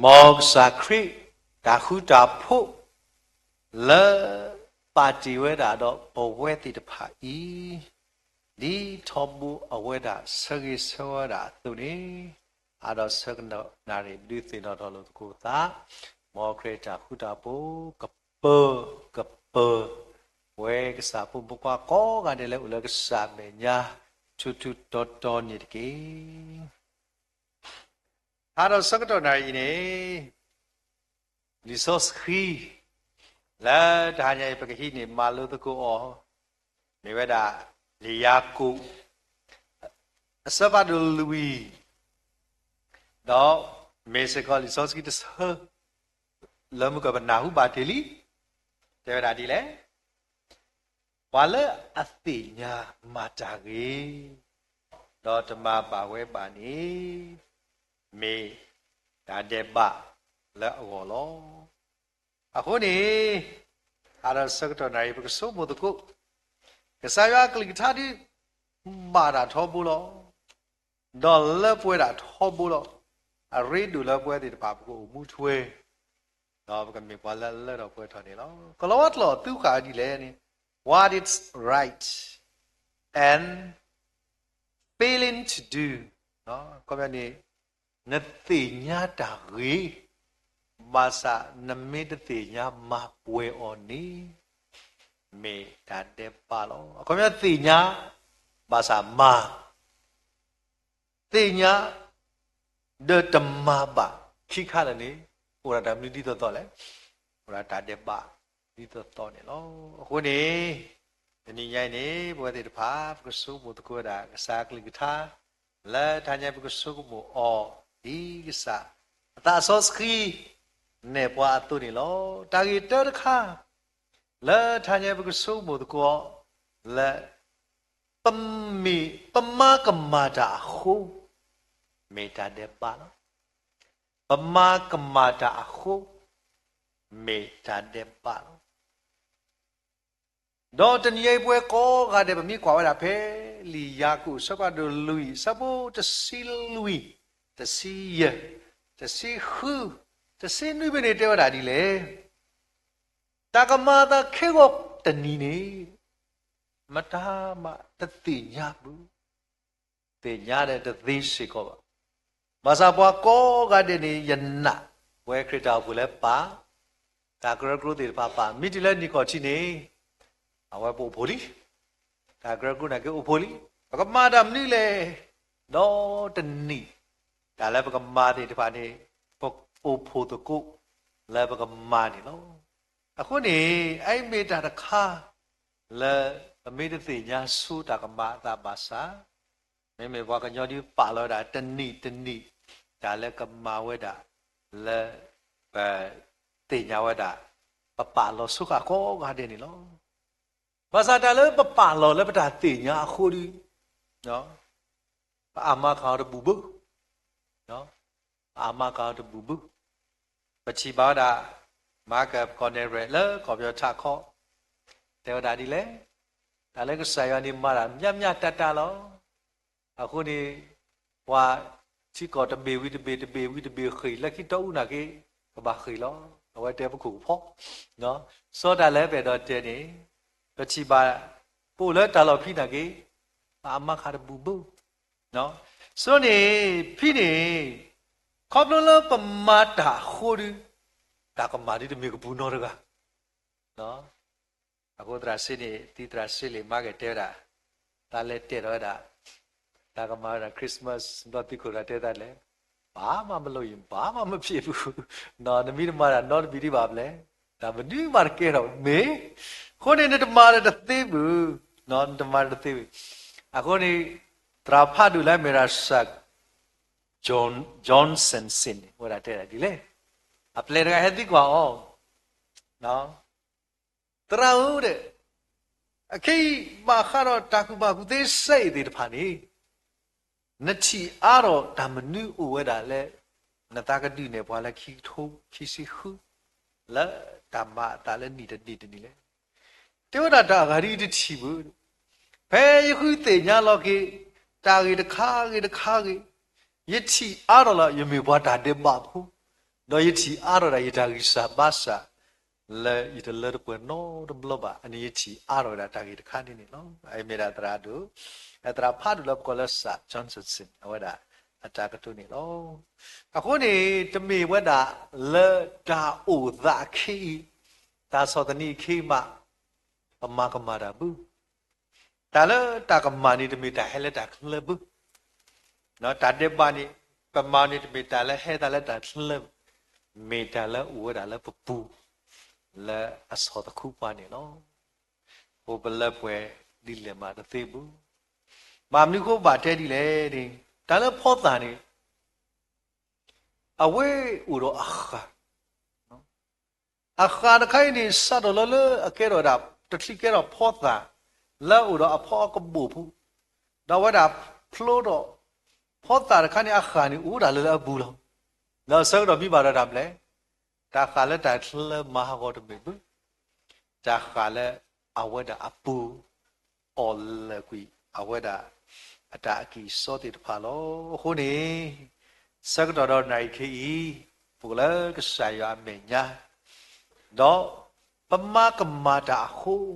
မ်ကစၢ်ခရံာ်တၢ်ဃူတၢ်ဖိး လၢပာ်တ့ၢ်ဝဲဒၣ်ဒီးပဝဲသ့ၣ်တဖၣ်အံၤ, ဒ်ထီဘိအဝဲဒၣ်ဆၢဂ့ၤဆၢဝါဒၣ်အသိးန့ၣ်, အါဒီးဆၢကတီၢ်နၣ်ရံၣ် ဒုးသ့ၣ်နီၣ်ထီၣ်လိာ်သကိးသး, မ်ခရံာ်တၢ်ဃူတၢ်ဖိး ကပၢၤကပၢၤ ပဝဲကစၢ်ဖိမုၣ်ဖိခွါကိးဂၤဒဲးလၢအိၣ်လၢကစၢ်မဲာ်ညါ ထူထူတီတီန့ၣ်တက့ၢ်. အါဒီးဆၢကတီၢ်နၣ်ရံၣ်အံၤန့ၣ်, လံာ်စီဆှံ လၢတဟါညါအံၤပကဟံးန့ၢ်မၤလိသကိးအီၤ, မ့ၢ်ဝဲဒၣ် လံာ်ယၤကိာ် အဆၢဖးဒိၣ်လွံၢ်, ဒီးမ့ၢ်စ့ၢ်ကီးလံာ်စီဆှံတဆၢ လၢမုၢ်ကပနၢ်ဟူဘၣ်တ့ၢ်လံ, တဲဝဲဒၣ်ဒ်လဲၣ်. ပှၤလၢအသ့ၣ်ညါမၤတၢ်ဂ့ၤ, ဒီးတမၤဘၣ်ဝဲဘၣ်န့ၣ်, မ့ၢ်တၢ်ဒဲးဘးလၢအဂီၢ်လီၤ. အဃိန့ၣ်, အါဒီးဆၢကတီၢ်နၣ်ရံၣ် ပကဆိကမိၣ်သကိး, ကစၢ်ယွၤအကလုၢ်ကထါဒုး ဘၣ်ဒၣ်ထီဘိလီၤ. ဒီးလၢပှဲၤဒၣ်ထီဘိလီၤ. အရ့ဒိၣ်လၢပဝဲသ့ၣ်တဖၣ် ပကအိၣ်မူထွဲ ဒီးပကမ့ၢ်ပှၤလၢအလၢထီၣ်ပှဲၤထီၣ်န့ၣ်လီၤ. ကလီၤဝါကျိာ်သူဃာ်ဒ်လဲၣ်န့ၣ်, what is right and failing to do, အခီပညီန့ၣ်, နသ့ၣ်ညါတၢ်ဂ့ၤ, ဘၣ်ဆၣ်နမ့ၢ်တသ့ၣ်ညါမၤပှဲၤအီၤန့ၣ်, မ့ၢ်တၢ်ဒဲးဘးလီၤ. အခီပညီသ့ၣ်ညါ, ဘၣ်ဆၣ်မၤ သ့ၣ်ညါ ဒီးတမၤဘၣ် ခံခါလၢာ်န့ၣ်, အိၣ်ဒၣ်တၢ်မနုၤဒ်သိးသိးလဲၣ်. အိၣ်ဒၣ်တၢ်ဒဲးဘးဒ်သိးသိးန့ၣ်လီၤ. အဃိန့ၣ်, တနံၤညါအံၤန့ၣ် ပဝဲသ့ၣ်တဖၣ် ပကဆိကမိၣ်သကိးဝဲဒၣ် ကစၢ်အကလုၢ်ကထါ, လၢတဟါညါပကဆိကမိၣ်အီၤ ဒ်ကစၢ် အသးစီဆှံ နဲၣ်ပှၤအသိးန့ၣ်လီၤ. တၢ်ဂ့ၢ်တၢတခါ လၢတဟါညါပကဆိကမိၣ်သကိး လၢ ပမ့ၢ် ပမၤကမၣ်တၢ်အဃိ, မ့ၢ်တၢ်ဒဲးဘးလီၤ. ပမၤကမၣ်တၢ်အဃိ, မ့ၢ်တၢ်ဒဲးဘးလီၤ. ဒီးတနံၤအံၤပဝဲကိးဂၤဒဲး ပမ့ၢ်ကွၢ်ဝဲဒၣ်ဖဲ လံာ်ယၤကိာ် အဆၢဖးဒိၣ်လွံၢ် အဆၢဖိတဆံလွံၢ်, တဆံယဲၢ်, တဆံဃု, တဆံနွံဖဲန့ၣ် တဲဝဲဒၣ်ဒ်လဲၣ်. တၢ်ကမၤအသးခဲဂီၤတနံၤန့ၣ်, မတၤမးတသ့ၣ်ညါဘၣ်. သ့ၣ်ညါဒီးတသ့စ့ၢ်ကီးဘၣ်. ဘၣ်ဆၣ်ပှၤကိးဂၤဒဲးန့ၣ် ယနာ် ပဝဲခရံာ်တၢ်အိၣ်ဖှိၣ်လၢပာ် တၢ်ကရၢကရိသ့ၣ်တဖၣ်ပာ် မ့ၢ်တုၤလၢနံၣ်ခီၣ်ထံးန့ၣ်, အဝဲပအိၣ်ဖှိၣ်လံ. တၢ်ကရၢကရိနာ်က့အိၣ်ဖှိၣ်လံ. ပကမၤတၢ်မနုၤလဲၣ်. ဒီးတနံၤ တၢ်လၢပကမၤသ့ၣ်တဖၣ်န့ၣ် ပအိၣ်ဖှိၣ်သကိး လၢပကမၤန့ၣ်လီၤ. အဃိန့ၣ် အအံၤမ့ၢ်တၢ်တခါ လၢပမ့ၢ်တသ့ၣ်ညါဆိတၢ်ကမၤအသးဘၣ်ဆၣ်, မ့မ့ၢ်ပှၤကညီဒုးပာ်လီၤဝဲဒၣ်တနံၣ်တနံၣ် တၢ်လၢကမၤဝဲဒၣ် လၢပသ့ၣ်ညါဝဲဒၣ် ပပာ်လီၤဆိဃာ်ကိးဂၤဒဲးန့ၣ်လီၤ. ဘၣ်ဆၣ်တၢ်လၢပပာ်လီၤလၢပတၢ်သ့ၣ်ညါအဃိဒီး ပအမၤကၤအီၤတဘူၣ်ဘၣ်, ပအမၤကၤအီၤတဘူၣ်ဘၣ်. ပထံၣ်ဘၣ်ဝဲဒၣ် မၤကၤကီၢ်နဲၣ်ရဲၣ်လၢကီၢ်ပယီၤထးခီ တဲဝဲဒၣ်ဒ်လဲၣ်. တၢ်လၢကစၢ်ယွၤန့ၣ်မၤတၢ်မးမးတၢ်တၢ်လီၤ. အဃိန့ၣ် ပှၤထံကီၢ်တဘ့ၣ်ဝံၤတဘ့ၣ် တဘ့ၣ်ဝံၤတဘ့ၣ်ဃ့ၢ် လၢခံတီအူနာ်က့ ကဘၣ်ဃ့ၢ်လီၤ. အဝဲတဲပခိၣ်ကဖီ စီတၢ်လၢပအဲၣ်ဒိးတဲန့ၣ် ပထံၣ်ဘၣ် ပအိၣ်လၢတၢ်လီၢ်ခံနာ်က့ ပအမၤကၤတဘူၣ်ဘၣ်. ဆိန့ၣ် ဖဲန့ၣ် ခီဖျိလၢပမၤတၢ်အဃိဒီး တၢ်ကမၣ်ဒ်တမ့ၢ်ကပူၤနီတဂၤ အဃိသရၣ်စ့န့ၣ် သံသရၣ်စ့လ့ၣ်မၤက့ၤတဲဝဲဒၣ်, တၢ်လဲၤတဲာ်ထီၣ်ဝဲဒၣ် တၢ်ကမၤဝဲဒၣ် Christmas ဘျီသုးခိၣ်ဒီးတဲသးလဲၣ်, ဘာမှမလုပ်ရင် ဘာမှမဖြစ်ဘူး, နမ့ၢ်တမၤတၢ်နီတမံၤဒံးဘၣ်ဖဲလဲၣ်, တၢ်မနုၤမးတကဲထီၣ်မ့ၢ်, အဃိန့ၣ် နတမၤတၢ်တသ့ဘၣ်, နတမၤတၢ်တသ့ဘၣ်. အဃိန့ၣ် သရၣ်ဖးဒိၣ်လၢအမ့ၢ်ဒၣ် Sir John, Johnson စ့န့ၣ် အဝဲဒၣ်တဲဒၣ်ဒ်လဲၣ်, အပျဲၢ်တဂၤဟဲသံကွၢ်အီၤ, သရၣ်ဧၢ, အခဲအံၤဘၣ်ဃးဒီးတၢ်ကူၣ်ဘၣ်ကူၣ်သ့စဲအံၤသ့ၣ်တဖၣ်န့ၣ်, နထံၣ်အါထီၣ်တၢ်မနုၤအိၣ်ဝဲဒၣ်လၢ နသးကဒုးနဲၣ်ပှၤလၢခံကထိခံဆံဃု လၢတၢ်မၤအသးလၢနံၣ်တနံၣ်တနံၣ်လဲၣ်. တဲဝဲဒၣ်တၢ်အဂၤဒ်အံၤတထံၣ်ဘၣ်. ဖဲယဃုသ့ၣ်ညါလီၤက့ၤ တၢ်ဂ့ၢ်တခါဂ့ၤတခါဂ့ၤ, ယထံၣ်အါထီၣ်လၢယမ့ၢ်ပှၤတၢ်ဒဲးဘးဖိ, ဒီးယထံၣ်အါထီၣ်ဒၣ်ယတၢ်ဂံၢ်စၢ်ဘါစၢ် လၢယတလၢတပှဲၤနီတဘျီဘၣ်. အန့ၣ်ယထံၣ်အါထီၣ်ဝဲဒၣ်တၢ်ဂ့ၢ်တခါန့ၣ်န့ၣ်လီၤ. အမ့ၢ်ဒၣ်သရၣ်ဒိၣ်, သရၣ်ဖးဒိၣ်လၢပကိးလၢ Sir Johnson အဝဲဒၣ်အတၢ်ကတိၤန့ၣ်လီၤ. အဃိန့ၣ် တမ့ၢ်ဝဲဒၣ်လၢတၢ်အိၣ်သးအခ့အံၤ, တၢ်ဆီၣ်သနံးအခ့အံၤမး ပမၤကမၣ်တၢ်ဘၣ်. တၢ်လၢတၢ်ကမၣ်န့ၣ် တမ့ၢ်တၢ်ဟဲလၢတၢ်ချၢဘၣ်. တၢ်ဒဲးဘးန့ၣ် ပမၤန့ၣ် တမ့ၢ်တၢ်လၢဟဲသးလၢတၢ်ချၢဘၣ်, မ့ၢ်တၢ်လၢအိၣ်ဝဲဒၣ်လၢပပူၤ လၢအဆီၣ်သခူပှၤန့ၣ်လီၤ. အိၣ်ပလၢပှဲၤဒ်လဲၣ်မးတသ့ဘၣ်. ဘၣ်မနုၤဃိဘၣ်တဲဒ်လဲၣ်န့ၣ် တၢ်လၢဖီသၣ်န့ၣ် အဝဲအိၣ်ဒီးအဃၢ် အဃၢ်တခါအံၤန့ၣ် စးထီၣ်လီၤလၢအကဲထီၣ်ဝဲဒၣ် တချုးကဲထီၣ်ဖီသၣ် လၢအအိၣ်ဒီးအဖီအကဘိၣ်ဖိ, ဒီးအဝဲဒၣ်ဖျိထီၣ် ဖီသၣ်တခါန့ၣ် အဃၢ်န့ၣ် အိၣ်ဒၣ်လၢလၢအပူၤလီၤ. လၢအဆၢကတီၢ်မံဘၣ်ဒီးတၢ်မနုၤလဲၣ်, တၢ်ဃၢ်လၢတၢ်ချၢမၤဟးဂီၤတမ့ၢ်ဘၣ်, တၢ်ဃၢ်လၢအဝဲဒၣ်အပူၤ အီၣ်လၢာ်ကွံာ် အဝဲဒၣ် အတၢ်အကံၢ်အစီသ့ၣ်တဖၣ်လီၤ. အဃိန့ၣ် ဆၢကတီၢ်ဒီးနၣ်ရံၣ်ခဲအံၤ ပအိၣ်လၢကစၢ်ယွၤအမဲာ်ညါ, ဒီးပမၤကမၣ်တၢ်အဃိ, ဒ်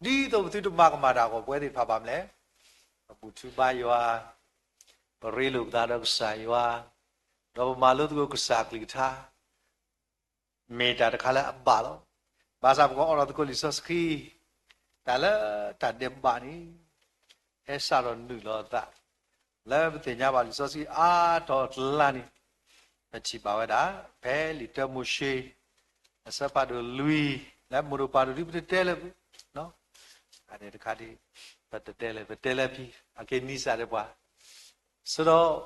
သိးပသုတမၤကမၣ်တၢ်အဂီၢ် ပဝဲသ့ၣ်တဖၣ်ဘၣ်မနုၤလဲၣ်, ပဘူၣ်ထီၣ်ဘါယွၤ, ပရ့လိာ်ပသးဒီးကစၢ်ယွၤ, ဒီးပမၤလိသကိးကစၢ်အကလုၢ်ကထါ မ့ၢ်တၢ်တခါလၢအဘၣ်လီၤ. ဘၣ်ဆၣ်ပကအိးထီၣ်သကိးလံာ်စီဆှံ, တၢ်လၢတၢ်ဒဲးဘးန့ၣ် ဟဲစးထီၣ်နုာ်လီၤအသး လၢပသ့ၣ်ညါဘၣ်လံာ်စီဆှံအါထီၣ်အကျါန့ၣ်, ပထံၣ်ဘၣ်ဝဲဒၣ် ဖဲလံာ်တၢမိၤၡ့ အဆၢဖးဒိၣ်လွံၢ် လၢမိၢ်တပၢ်တဒုပတတဲလၢၤ, အန့ၣ်တခါဒ် ပတတဲလၢၤ ပတဲလၢၤဖဲ အက့ၤနံၤစၢ်ဒဲးပှၤ ဆၢဒီး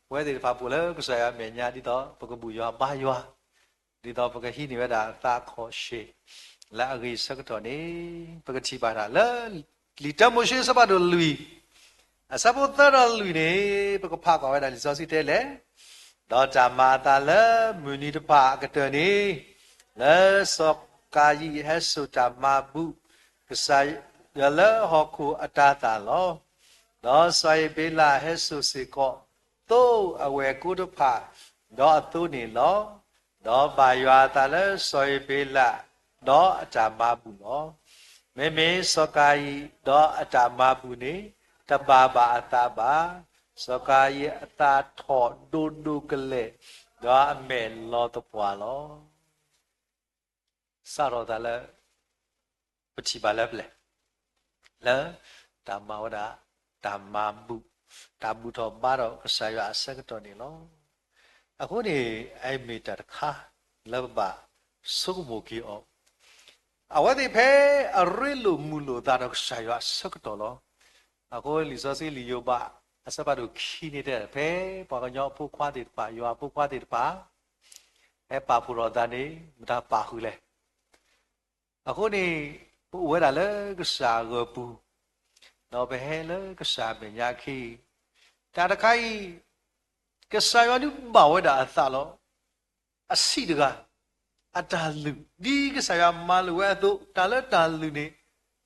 ပဝဲသ့ၣ်တဖၣ်ပအိၣ်လၢကစၢ်ယွၤအမဲာ်ညါ ဒ်သိးပကဘူၣ်ယွၤဘါယွၤ, ဒ်သိးပကဟံးန့ၢ်ဝဲဒၣ်သးခီၣ်ဆံး လၢအဂ့ၤဆၢကတီၢ်န့ၣ် ပကထံၣ်ဘၣ်တၢ်လၢ လံာ်တၢမိၤၡ့အဆၢဖးဒိၣ်လွံၢ် အဆၢဖိသၢဒီးလွံၢ်န့ၣ် ပကဖးကွၢ်ဝဲဒၣ်လံာ်စီဆှံတဲလဲၣ်, ဒီးတၢ်မၤအသးလၢမုၢ်နံၤတဖၣ်အကတၢၢ်န့ၣ်, လၢစီၤကၤယံၣ်ဟဲစိာ်တၢ်မၤဘူၣ် ကစၢ်ယွၤလၢဟီၣ်ခိၣ်အတၤသၣ်လီၤ. ဒီးစီၤအ့းဘ့လးဟဲစိာ်စ့ၢ်ကီး သိအဝဲၢ်ကိတဖၣ် ဒီးအသိန့ၣ်လီၤ. ဒီးဘၣ်ယွၤအသးလၢစီၤအ့းဘ့လး ဒီးအတၢ်မၤဘူၣ်လီၤ. မ့မ့ၢ်စီၤကၤယံၣ်ဒီးအတၢ်မၤဘူၣ်န့ၣ် တဘၣ်ဘၣ်အသးဘၣ်. စီၤကၤယံၣ်အသးထီၣ်ဒိၣ်ဒိၣ်ကလဲာ်, ဒီးအမဲာ်လီၤသပှၢ်လီၤ. စးထီၣ်သးလၢ ပထံၣ်ဘၣ်လၢပျၢၤ လၢတၢ်မၤဝဲဒၣ် တၢ်မၤဘူၣ်, တၢ်ဘူၣ်ထီၣ်ဘါထီၣ်ကစၢ်ယွၤအဆၢကတီၢ်န့ၣ်လီၤ. အဃိန့ၣ် အအံၤမ့ၢ်တၢ်တခါလၢပဘၣ်ဆိကမိၣ်က့ၤအီၤ, အဝဲသ့ၣ်ဖဲအရ့လိာ်မုာ်လိာ်သးဒီးကစၢ်ယွၤအဆၢကတီၢ်လီၤ. အဃိလံာ်စီဆှံလံာ်ယိၤဘး အဆၢဖးဒိၣ်ခံန့ၣ်တဲ ဖဲပှၤကညီအဖိခွါသ့ၣ်တဖၣ် ယွၤအဖိခွါသ့ၣ်တဖၣ် ဟဲပာ်ဖှိၣ်ထီၣ်အသးန့ၣ် မတၤပာ်ဃုာ်လဲၣ်. အဃိန့ၣ် ပအိၣ်ဝဲဒၣ်လၢကစၢ်အဂီၤပူၤ, ဒီးပဟဲလၢကစၢ်အမဲာ်ညါအခံ, တၢ်တခါအံၤ ကစၢ်ယွၤဒုးဘၣ်ဝဲဒၣ်အသးလီၤ. အဆံးတဂၤ အတၢ်လုၢ် ဒ်ကစၢ်ယွၤမၤလိာ်ဝဲအသိး တၢ်လၢတၢ်လုၢ်န့ၣ်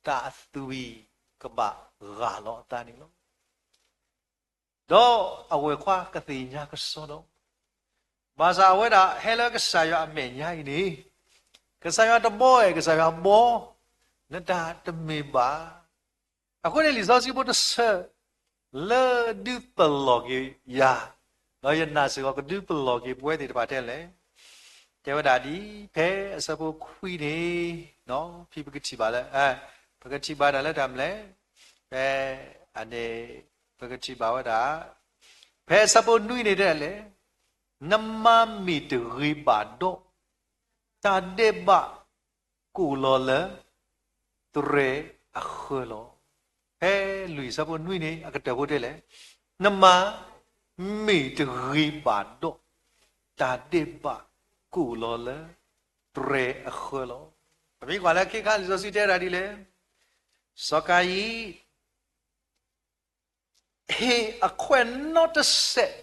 တၢ်အသွံၣ်ကဘၣ်ဂၢ်လီၤအသးန့ၣ်လီၤ. ဒီးအဝဲၢ်ခွါကသ့ၣ်ညါကစီဒီ, ဘၣ်ဆၣ်အဝဲဒၣ်ဟဲလၢကစၢ်ယွၤအမဲာ်ညါအံၤန့ၣ်, ကစၢ်ယွၤတဘီအဲၣ် ကစၢ်ယွၤဘီ, နတၢ်တမ့ၢ်ဘၣ်. အဃိန့ၣ်လံာ်စီဆှံဖိတဆၢ လၢဒုးပလီၢ်က့ၤယၤ, ဒီးယနာ်စ့ၢ်ကီးကဒုးပလီၢ်က့ၤပဝဲသ့ၣ်တဖၣ်ထဲလဲၣ်. တဲဝဲဒၣ်ဒ်ဖဲအဆၢဖိခွံန့ၣ်, ဖဲပကထံၣ်ဘၣ်လၢ, ပကထံၣ်ဘၣ်ဒၣ်လၢတၢ်မနုၤလဲၣ်, ဖဲအန့ၣ် ပကထံၣ်ဘၣ်ဝဲဒၣ်, ဖဲအဆၢဖိနွံန့ၣ်တဲလဲၣ်, နမၤမ့ၢ်တဂ့ၤဘၣ်ဒီး, တၢ်ဒဲးဘးကိၣ်လီၤလၢ တြဲၤအဃၢၤလီၤ. ဖဲလွံၢ်ဆၢဖိနွံန့ၣ် အကတၢၢ်ဖိတဲလဲၣ်, နမၤမ့ၢ်တဂ့ၤဘၣ်ဒီး, တၢ်ဒဲးဘးကိၣ်လီၤလၢ တြဲၤအဃၢၤလီၤ. ပမ့ၢ်ကွၢ်လၢခဲခါလံာ်စီဆှံတဲဒၣ်ဒ်လဲၣ်, စီၤကၤယံၣ် ဟ့ၣ်အခွဲးနီတစဲး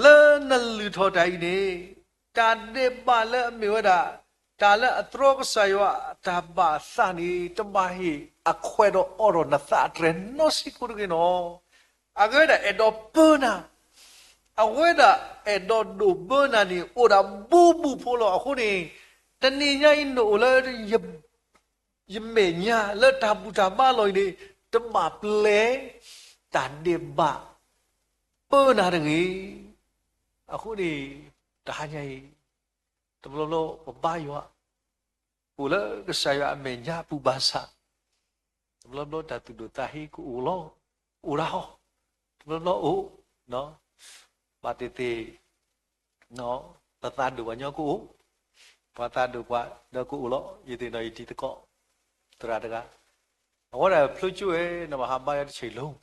လၢနလုၢ်ထီၣ်တၢ်အံၤန့ၣ်, တၢ်ဒဲးဘးလၢအမ့ၢ်ဝဲဒၣ် တၢ်လၢအတြီကစၢ်ယွၤအတၢ်ဘၣ်အသးန့ၣ် တဘၣ်ဟ့ၣ်အခွဲးဒီးအီဒီးနသးအတြဲၤနီတစဲးဖိတဂ့ၤနီၤ. အဂ့ၢ်ဝဲဒၣ်အဲၣ်ဒိးပၢနၤ, အဝဲဒၣ်အဲၣ်ဒိးဒိးဘၢနၤန့ၣ် အိၣ်ဒၣ်ဘူးဘူးဖိလီၤ. အဃိန့ၣ် တနံၤညါအံၤနအိၣ်လၢ ယမဲာ်ညါလၢတၢ်ဘူၣ်တၢ်ဘါလီၢ်အံၤန့ၣ် တဘၣ်ပျဲ တၢ်ဒဲးဘး ပၢနၤတဂ့ၤ. အဃိန့ၣ် တဟါညါအံၤ တဘျီဘျီပဘါယွၤ အိၣ်လၢကစၢ်ယွၤအမဲာ်ညါအပူၤဘၣ်ဆၣ် တဘျီဘျီတၢ်သူၣ်ဒိၣ်သးဟ့ကအိၣ်လီၤ, အိၣ်ဒၣ်ဟီ, တဘျီဘျီအိၣ်, ဘၣ်သ့ၣ်သ့ၣ် ပသးဒိၣ်ပှၤညီကအိၣ်, ပှၤသးဒိၣ်ပှၤဒီးကအိၣ်လီၤ. ယသ့ၣ်နီၣ်ယတံၤသကိး သရၣ်တဂၤ အဝဲဒၣ်ဖျိကၠိဝဲ နဘၣ်ဟးဘါယွၤတဆံးလိၤ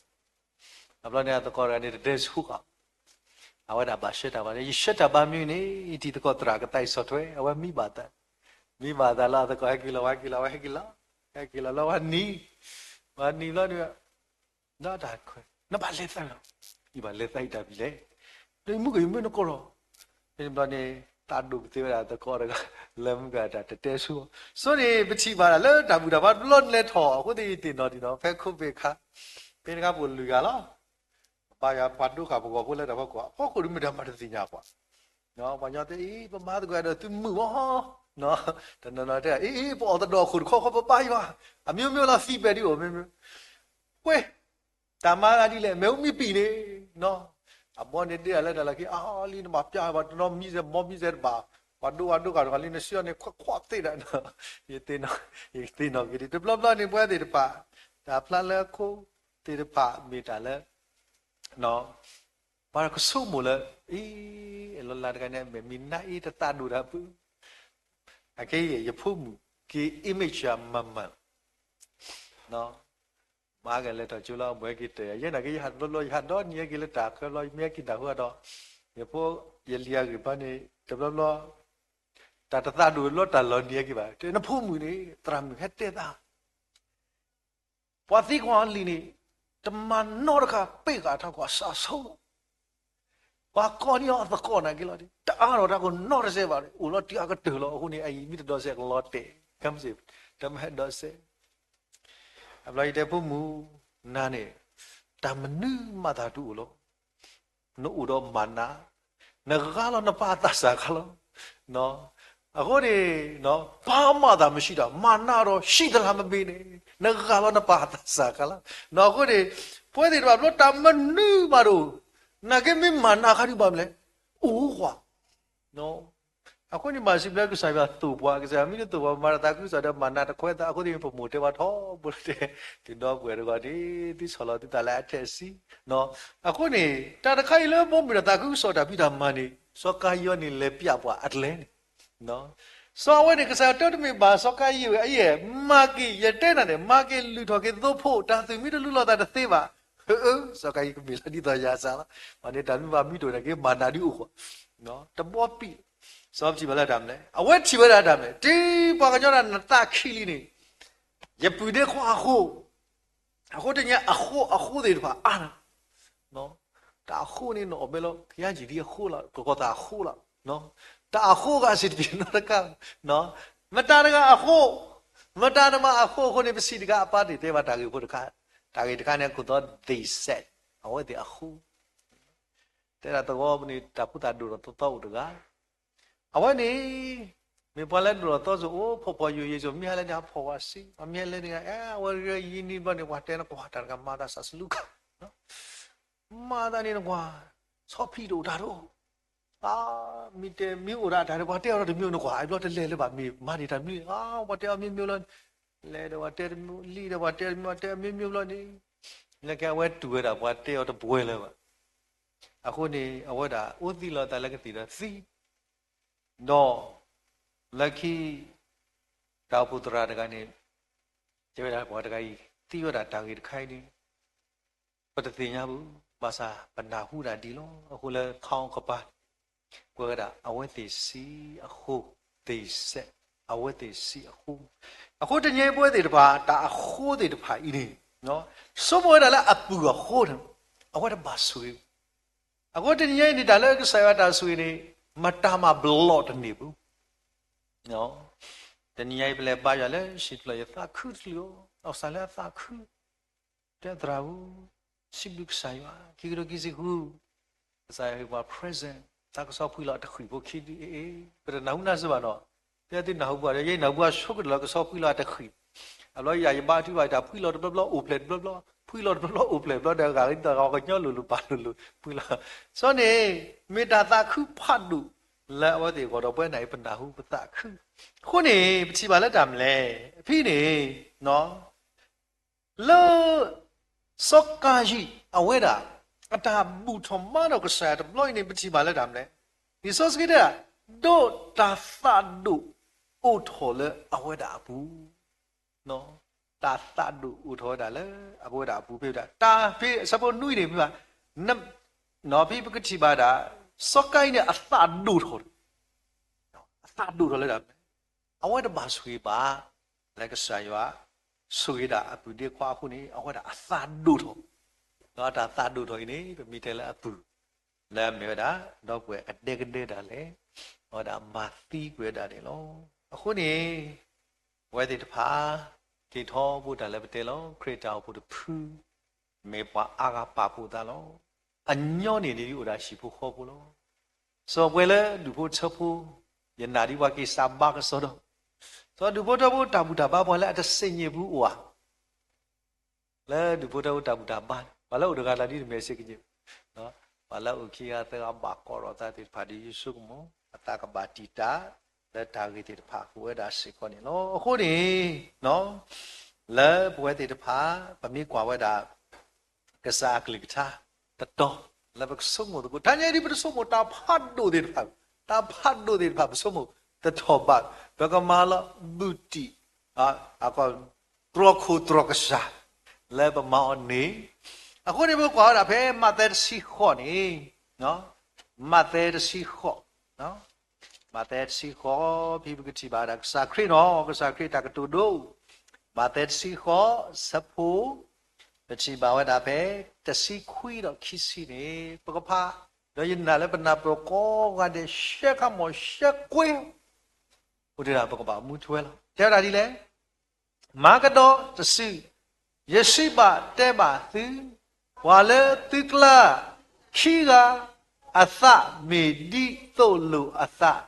အဘျီန့ၣ်အသကိးတဂၤန့ၣ် တဒဲဆူဃာ် အဝဲဒၣ်ဘၣ်ဆှၢတၢ်ဘၣ်န့ၣ် ယဆှၢတၢ်ဘၣ်မနုၤန့ၣ် ယတံၤသကိးသရၣ်ကသးအံၤဆီၣ်ထွဲ အဝဲမံဘၣ်သး, မံဘၣ်သးလီၤ အသကိးဟဲက့ၤလီၤ ဝဲဟဲက့ၤလီၤ ဝဲဟဲက့ၤလီၤ, ဟဲက့ၤလီၤလီၤ ဝဲနံၤ, ဝဲနံၤဘျီန့ၣ် ဒီးတၢ်ခွဲး နဘၣ်လဲၤသးလီၤ, ယဘၣ်လဲၤသးအံၤတၢ်ဖံးလဲၣ်, ဒီးယမုၢ်ကယမုၢ်နကိးလီၤ, ဘျီန့ၣ် သးဒိၣ်ပသ့ဝဲဒၣ်သကိးတဂၤ လၢမုၢ်ကတၢ်တတဲဆူအီၤ, ဆိန့ၣ် ပထံၣ်ဘၣ်ဒၣ်လၢတၢ်ဘူၣ်တၢ်ဘါတဘျီနလဲၤထီၣ် အဃိသ့ၣ်ယသ့ၣ်နီၣ်တံၢ်နီၣ် ဖဲခိၣ်ဖ့ၣ်ခါ ဖဲတခါပအိၣ်လွံၢ်ဂၤလီၤ ဘါယွၤပှၤဒိဃာ်ပဂီၢ်ဖိလၢတၢ်ဖီခိၣ် အဖီခိၣ်ဒုးမ့ၢ်တၢ်မၤတသ့ၣ်ညါပှၤ, ပှၤညီသ့ၣ်အံၤ ပမၤသကိးဒီးသုမုာ်မီၢ်, တနီၤနီၤတဲ အံၤ ပအီၣ်သဒီၣ်အခိၣ်တခီခီ ပဘါယွၤ, အမျိုးမျိုးလီၤ သံပဲာ်ဒ်အိၣ် မျိုးမျိုး, ကွဲး, တၢ်မၤဂၤဒ်လဲၣ် မ့ၣ်အူမ့ၢ်ပံာ်န့ၣ်, အဘီန့ၣ်ဒ့ၣ်လၢတၢ်လီၢ်ခံ အါလံ နဘၣ်ပျၢ်ဘၣ်တနီၤမံၤစဲး ဘီမံၤစဲးတဘၣ်, ပှၤဒိဝါဒိဃာ်တဂၤလံ နစံးအီၤန့ၣ် ခွဲးခွဲးသ့ဒၣ်, ယသ့ၣ်နီၣ်က့ၤဒ် တဘျီဘျီန့ၣ် ပဝဲသ့ၣ်တဖၣ် တၢ်ဖျါလၢအခိၣ်သ့ၣ်တဖၣ်မ့ၢ်တၢ်လၢ ပှၤကဆိကမိၣ်လၢ အံၤ အလီၤလးတဂၤန့ၣ် အမဲာ်မံၤနါအ့ တသးဒိၣ်တၢ်ပူၤ, အကဲ ယဖိမုၣ်က့ၤ image ယၤမၤမၤ မၤကလဲၤထီၣ်ကၠိလီၤ အဝဲက့ၤတၢၢ်ယၤ ယဲနာ်က့ ယဟးတဘျီဘျီ ယဟးဒီနံၤဟဲက့ၤလၢတၢ်ဃၢဘျီ ယမ့ၢ်ဟဲက့ၤနၢ်ဟူဒီး ယဖိ ယလံၤအဂ့ၢ်ဘၣ်န့ၣ် တဘျီဘျီ တၢ်တသးဒိၣ်လီၤ တၢ်လီၤနံၤဟဲက့ၤဘၣ် တဲနဖိမုၣ်န့ၣ် သရၣ်မုၣ်ဟဲတဲသး ပှၤသံကွၢ်အီၤလံန့ၣ် တမၤနီတခါ ပ့ၢ်ဃာ်ထီၣ်ကွၢ်စးဆိလီၤ. ပှၤကိးန့ၢ်အီၤအသကိးနာ်က့လီၤ. တအါထီၣ်တၢ်ကနီတစဲးဘၣ်န့ၣ် အိၣ်လီၤတံၢ်အကတၢၢ်လီၤ. အဃိန့ၣ် အအံၤမ့ၢ်တဒီးစဲးကလီၤတဲာ်, ကမ့ၢ်စ့ၢ် တမ့ၢ်ဟဲဒီးစဲး. အဘျီယတဲဖိမုၣ် နၤန့ၣ် တၢ်မနုၤမၤသးဒုးအိၣ်လီၤ. နအိၣ်ဒီးမၤနး, နဂၤလီၤနပၢ်အသးစၢ်ခါလီၤ. အဃိန့ၣ် ဘာမှသာမရှိတာ မာနတော်ရှိသလားမမေးနဲ့ နဂၤလီၤနပၢ်အသးစၢ်ခါလီၤ. အဃိန့ၣ် ပဝဲသ့ၣ်တဖၣ်ဘျီတၢ်မနုၤမးတအိၣ်, နာ်က့မ့ၢ်မၤနးခါဒုးဘၣ်မနုၤလဲၣ်, အိၣ်ဃီ အဃိန့ၣ် ဘၣ်စံးဘျုးကစၢ်ယွၤသိၣ်ပှၤ, ကစၢ်ယွၤမ့ၢ်တသိၣ်ပှၤ ပမၤတၢ်သးခုကစီၣ်ဒီးမၤနးတခွဲသး, အဃိသ့ၣ်မ့ၢ်ပမိၢ်တဲပှၤထီဘိလီၤတဲ, သုဒီပုၢ်ဝဲၢ်တဂၤန့ၣ် သုဆီၣ်လီၤသုသးလၢအထးစံ, အဃိန့ၣ် တၢ်တခါအံၤလၢပမိၢ်တၢ်သးခုကစီၣ်တၢ်ဖံးတၢ်မၤန့ၣ် စီၤကၤယံၤအီၤန့ၣ် လဲၤပျးပှၤအကျဲန့ၣ် စီၤအဝဲန့ၣ် ကစၢ်ယွၤတမ့ၢ်ဘၣ်စီၤကၤယံၤဝဲအယဲၢ်, မၤက့ၤ ယတဲနၤန့ၣ် မၤက့ၤလုၢ်ထီၣ်က့ၤသိဖိ, တၢ်သူၣ်မံတလူလီၤသးတသ့ဘၣ်. စီၤကၤယံၤကမ့ၢ်လၢဒ်သိးယၤစၢ်လီၤ. မ့ၢ်န့ၣ်တၢ်မနုၤဘၣ်မံတအိၣ်န့ၣ်က့ၤ မၤနးဒုးအိၣ်ဃီ, တဘီပံး, စီၤပထံၣ်ဘၣ်လၢတၢ်မနုၤလဲၣ်, အဝဲထံၣ်ဝဲဒၣ်တၢ်မနုၤလဲၣ်, တံၤပှၤကညီဒၣ်နသးခံလံန့ၣ်, ယပုၢ်ဒ့ခွါအဃိ အဃိတနံၤအဃိ အဃိသ့ၣ်တဖၣ်အါနၤ, တၢ်အဃိန့ၣ် နအီၣ်မ့ၢ်လီၤ ကယၤယံာ်ဒံအဃိလီၤ ကကီၤသးအဃိလီၤ, တၢ်အဃိဂၤစံးတပံၤနီတခါ, မတၤတဂၤအဃိ, မတၤတမံၤအဃိအဃိန့ၣ် ပစံးတခါအပၢ်န့ၣ်တဲဘၣ်တၢ်ဂ့ၢ်ဖိတခါ, တၢ်ဂ့ၢ်တခါန့ၣ် အခိၣ်သီ they said အဝဲသ့ၣ်အဃိ, တဲဒၣ်သဝီပူၤန့ၣ် တၢ်ဖိသၣ်ဒိၣ်ထီၣ်သီသီအိၣ်တဂၤ အဝဲန့ၣ် မ့ၢ်ပှၤလၢဒိၣ်ထီၣ်သီသီအိၣ် ဖှီၣ်ဖှီၣ်ယာ်ယာ် မ့ၢ်ဟဲလၢန့ၣ် ဟးဖှီၣ်ဝဲစ့, မ့ၢ်ဟဲလၢန့ၣ် အဲ အဝဲရၢယံၤန့ၣ်ဘျီန့ၣ် ပှၤတဲနကွၢ်တၢ်တဂၤမၤသးစးစလူခါ, မၤသးန့ၣ်နကွၢ်, ဆီဖံးတအိၣ်တၢ်တအိၣ်, မ့ၢ်တဲမ့ၢ်အိၣ်ဒၣ်တၢ်န့ၣ် ပှၤတဲအီၤဒီးတမံၤနကွၢ် အဘျီတလဲၤလၢၤဘၣ် မ့ၢ်မၤန့ၢ်တၢ်မနုၤ, ပှၤတဲအီၤမ့ၢ်မ့ၢ်လီၤ, လဲၤဒီးပှၤတဲတမံၤ လံၣ်ဒီးပှၤတဲတမံၤ ပှၤတဲအီၤမ့ၢ်မ့ၢ်ဘျီန့ၣ်, လၢကဲအဝဲတူၢ်ဝဲဒၣ်ပှၤတဲအီၤတပှဲၤလၢၤဘၣ် အဃိန့ၣ် အဝဲဒၣ်အိၣ်သံလီၤသးလၢကသံၣ်ဒီးသံ, ဒီး လၢခံ တၢ်အိၣ်ဖှိၣ်သရၣ်တဂၤန့ၣ် တဲဝဲဒၣ်ပှၤတဂၤအံၤ သံဝဲဒၣ်တၢ်ဂ့ၢ်တခါအံၤန့ၣ် ပတသ့ၣ်ညါဘူး, ဘၣ်ဆၣ်ပနၢ်ဟူဒၣ်ဒ်လီၤ. အဃိလၢခီကပၤ ကွဲးဝဲဒၣ် အဝဲသ့ၣ်စံးအဃိ, သ့ၣ်စဲး, အဝဲသ့ၣ်စံးအဃိ, အဃိတနံၤအံၤပဝဲသ့ၣ်တဖၣ် တၢ်အဃိသ့ၣ်တဖၣ်အံၤန့ၣ် ဆိကမိၣ်ဝဲဒၣ်လၢအပုၢ်အဃိန့ၣ် အဝဲတဘၣ်ဆိၣ်ဂ့ၤဘူး. အဃိတနံၤအံၤန့ၣ် တၢ်လၢကစၢ်ယွၤတၢ်ဆိၣ်ဂ့ၤန့ၣ် မတၤမၤဘျီၣ်တန့ၢ်ဘူး တနံၤညါအံၤ ပလဲၤဘါယွၤလၢ ဟံၣ်တဖျၢၣ် ယသးခုတချုးအီၤ, အီၣ်စၢ်လၢအသးခု, တဲသရၣ်ဧၢ, စံးဘျုးကစၢ်ယွၤ ခံကထိခံဆံဃု, ကစၢ်ယွၤဟ့ၣ်ပှၤ present, တၢ်ကစီၣ်ဖှံလီၤအတဃံးဖိခံဒု, အ့, ပတနၢ်ဟူနၢ်စၢၤဘၣ်နီၤ. ဖဲသုနၢ်ဟူပှၤဒီး ယဲနၢ်ဟူပှၤဆိကတၢၢ်လၢကစီၣ်ဖှံလီၤအတဃံး, အဘျီယၤယဘါထုကဖၣ် တၢ်ဖှံလီၤတဘျီဘျီ အိၣ်ဖျဲၣ်တဘျီဘျီ, ဖှံလီၤတဘျီဘျီ အိၣ်ဖျဲၣ်တဘျီဒီး ဂၤဂ့ၤဒီး ကညီလိၤလိၤ ပာ်လိၤလိၤ ဖှံလီၤ. စီန့ၣ် မ့ၢ်တၢ်သးခုဖးဒိၣ်လၢအဝဲသ့ၣ်အဂီၢ်ဒီး ပဝဲနၤအံၤ ပနၢ်ဟူပသးခု. အဃိန့ၣ် ပထံၣ်ဘၣ်လၢတၢ်မနုၤလဲၣ်. အဖဲန့ၣ် လၢ စီၤကၤယံၣ်အဝဲဒၣ် အတၢ်ဘူၣ်ထီၣ်မၤထီၣ်ကစၢ်ယွၤတဘျီအံၤန့ၣ် ပထံၣ်ဘၣ်လၢတၢ်မနုၤလဲၣ်. လံာ်စီဆှံတဲဒၣ် ဒိးတၢ်သးဒိၣ်အိၣ်ထီၣ်လၢအဝဲဒၣ်အပူၤ, တၢ်သးဒိၣ်အိၣ်ထီၣ်ဝဲဒၣ်လၢအဝဲဒၣ်အပူၤ ဖဲဒၣ် တၢ်ဖဲအဆၢဖိနွံန့ၣ် ဖဲဘၣ် ဖဲပကထံၣ်ဘၣ်ဒၣ် စီၤကၤယံၣ်န့ၣ် အသးဒိၣ်ထီၣ် အသးဒိၣ်ထီၣ်လၢတၢ်မနုၤလဲၣ်. အဝဲတဘၣ်ဆိၣ်ဂ့ၤဘၣ် လၢကစၢ်ယွၤဆိၣ်ဂ့ၤဒၣ်အပုၢ်ဒ့ခွါအဃိန့ၣ် အဝဲဒၣ်အသးဒိၣ်ထီၣ်, ဒီးတၢ်သးဒိၣ်ထီၣ်အံၤန့ၣ် ပမ့ၢ်တဲလၢအပုၢ် လၢအမ့ၢ်ဝဲဒၣ် ဒီပုၢ်ဝဲၢ်ကဒဲကဒဲဒၣ်လဲာ်, အဝဲဒၣ်မၤသံကွံာ်ဝဲဒၣ်န့ၣ်လီၤ. အဃိန့ၣ် ပဝဲသ့ၣ်တဖၣ် က့ၤထီဘိတၢ်လၢပတဲလီၤ ခရံာ်တၢ်အိၣ်ဖှိၣ်တဖု မ့ၢ်ပှၤအါဂၤပာ်ဖှိၣ်သးလီၤ. အညီန့ၣ်ဒ်အိၣ်ဒီးဟံၣ်ဖိဃီဖိလီၤ. စီၤပှဲၤလၢဒူၣ်ဖိထၢဖိ, ယနာ်ဒ်ပှၤက့ၤစးဘါကစီဒီ, စီၤဒူၣ်ဖိထၢဖိတၢ်ဘူၣ်တၢ်ဘါပှၤလၢအတစံၣ်ညီၣ်ပူၤအိၣ်ဧါ လၢဒူၣ်ဖိထၢဖိတၢ်ဘူၣ်တၢ်ဘါန့ၣ် ပှၤလၢအိၣ်တဂၤလၢဒ်တမ့ၢ်စ့ၢ်ကီး, ပှၤလၢအိၣ်ခံဂၤသၢဂၤဘၣ်ကီးထီၣ်သးသ့ၣ်တဖၣ်ဒီး ယဆိကမိၣ် အသးကဘၣ်တံာ်တာ် လၢတၢ်ဂ့ၢ်သ့ၣ်တဖၣ်အိၣ်ဝဲဒၣ်စ့ၢ်ကီးန့ၣ်လီၤ. အဃိန့ၣ် လၢပဝဲသ့ၣ်တဖၣ် ပမ့ၢ်ကွၢ်ဝဲဒၣ် ကစၢ်အကလုၢ်ကထါ တတီၤ လၢပကဆိကမိၣ်သကိး တနံၤအံၤဒ်ပတဆိကမိၣ်တၢ်ဖးဒိၣ်သ့ၣ်တဖၣ်, တၢ်ဖးဒိၣ်သ့ၣ်တဖၣ် ပဆိကမိၣ်တထီၣ်ဘး, ပကမၤလီၤဘူးတံၢ် တြီခိၣ်တြီကစၢ် လၢပမၤအီၤန့ၣ်, အဃိန့ၣ် ပကွၢ်ဝဲဒၣ်ဖဲမးသဲတဆံဃိးန့ၣ်, မးသဲတဆံဃိး, မးသဲတဆံဃိး ဖဲပကထံၣ်ဘၣ်ဒၣ်ကစၢ်ခရံာ်နီၤ, ကစၢ်ခရံာ်တၢ်ကတိၤဒိ, မးသဲတဆံဃိး ဆၢဖိ ပထံၣ်ဘၣ်ဝဲဒၣ်ဖဲ တဆံခွံဒီးခံဆံန့ၣ် ပကဖး, ဒီးယနာ်လၢပနၢ်ပၢၢ်ကိးဂၤဒဲး ရှဲခါမီၢ်ရှဲကွ့ အိၣ်တ့ၢ်ဒၣ် ပကဘၣ်မူထွဲလီၤ. တဲဝဲဒၣ်ဒ်လဲၣ်, မၤကဒီးတစု, ယစံးဘၣ်တဲဘၣ်သု, ပှၤလၢသုကျါ ခံဂၤအသးမ့ၢ်ဒ်သိးလိာ်အသး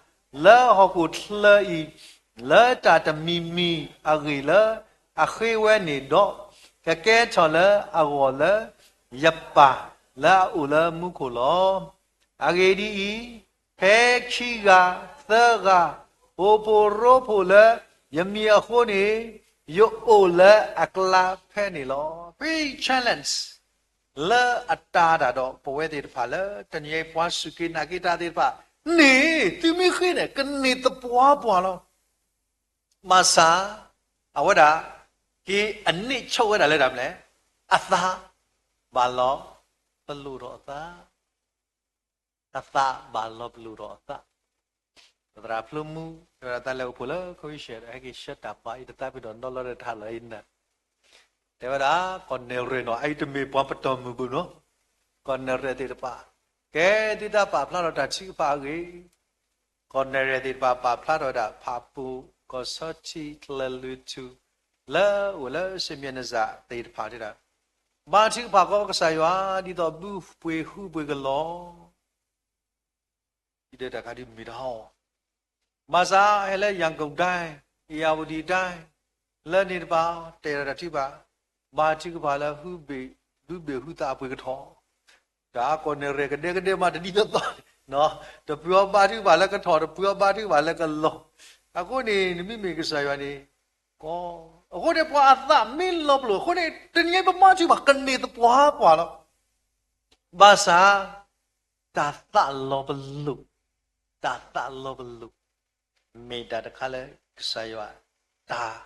လၢဟီၣ်ခိၣ်ချၢအံၤ လၢတၢ်တမံၤမံၤအဂ့ၢ်လၢအဃ့ဝဲန့ၣ်ဒီး, ကကဲထီၣ်လၢအဂီၢ်လၢယပၢ်လၢအအိၣ်လၢမူခိၣ်လီၤ. အဂ့ၢ်ဒ်အံၤ, ဖဲခံဂၤသၢဂၤ အိၣ်ဖှိၣ်ရိဖှိၣ်လၢယမံၤအဃိန့ၣ်, ယအိၣ်လၢအကျါဖဲန့ၣ်လီၤ. ဖဲ challenge လၢအတာ်တၢ်ဒီးပဝဲသ့ၣ်တဖၣ်လၢ တနံၤအံၤပှၤစူၢ်က့ၤနာ်က့ၤတၢ်သ့ၣ်တဖၣ်န့ၣ် သုမ့ၢ်ဃ့န့ၣ် ကန့ၢ်သပှၢ်ပှၢ်လီၤ. ဘၣ်ဆၣ် အဝဲဒၣ် က့ၤအန့ၢ်ဆိၣ်ဝဲဒၣ်လၢတၢ်မနုၤလဲၣ်, အသးဘၣ်လီၤပလိာ်ထီၣ်အသး အသးဘၣ်လီၤပလိာ်ထီၣ်အသး. ပသရၣ်ဖျိမူ တဲဝဲဒၣ်တၢ်လဲၤအိၣ်ဖှိၣ်လၢ ခဝံၡဲး ဟဲက့ၤဆှၢတၢ်ဘါအံၤတသးပ့ၤနီၣ်နီတဘျီဒီးတၢ်လီၤအံၤနၤ, တဲဝဲဒၣ် ကီၢ်နဲၣ်ရဲၣ်နီၤ အအံၤတမ့ၢ်ပှၤပတီၢ်မုၢ်ဘၣ်နီၤ, ကီၢ်နဲၣ်ရဲၣ်သ့ၣ်တဖၣ်, ကဲသုတၢ်ပာ်ဖျါထီၣ်တၢ်ထုကဖၣ်အဂ့ၢ် ကီၢ်နဲၣ်ရဲၣ်သ့ၣ်တဖၣ် ပာ်ဖျါထီၣ်ဝဲဒၣ် ဖးပူၤ ကီၢ်ဆီထံ ကျဲၤလွံၢ်ထူၣ် လၢအိၣ်လၢစ့ၣ်မံယၤနစၢ်သ့ၣ်တဖၣ်တဲဒၣ်, ဘါထုကဖၣ်ကီးကစၢ်ယွၤ ဒ်သိးဘုပှ့ၤဟုပှ့ၤကလီၤ ဒ်တၢ်ခါဒ်မ့ၢ်တဟီၣ်, ဘၣ်ဆၣ် ဟဲလၢယၤကိာ်ဒၣ်, အ့ၣ်ယၣ်ဝတံၣ်ဒၣ်, လၢန့ၣ်တဖၣ် တဲလီၤတၢ်ထုကဖၣ်, ဘါထုကဖၣ်လၢ ဘုဘ့ၣ်ဟုသးအပှ့ၤကထီၣ်, တၢ်ကီၢ်နဲၣ်ရဲၣ်ကဒဲကဒဲမးတဒ်သိးသိး, တပှ့ၤအီၤဘါထုကဖၣ်လၢကထီၣ် တပှ့ၤအီၤဘါထုကဖၣ်လၢကလီၤ, အဃိန့ၣ် နမ့မ့ၢ်ကစၢ်ယွၤန့ၣ် ကီ, အဃိန့ၣ် ပှၤအသးမ့ၢ်လီၤပလိာ် အဃိန့ၣ် တနံၤအံၤပမၤထုကဖၣ် ကန့ၢ်သပှၢ်ပှၢ်လီၤ. ဘၣ်ဆၣ် တၢ်သးလီၤပလိာ်, တၢ်သးလီၤပလိာ် မ့ၢ်တၢ်တခါလၢ ကစၢ်ယွၤတၢ်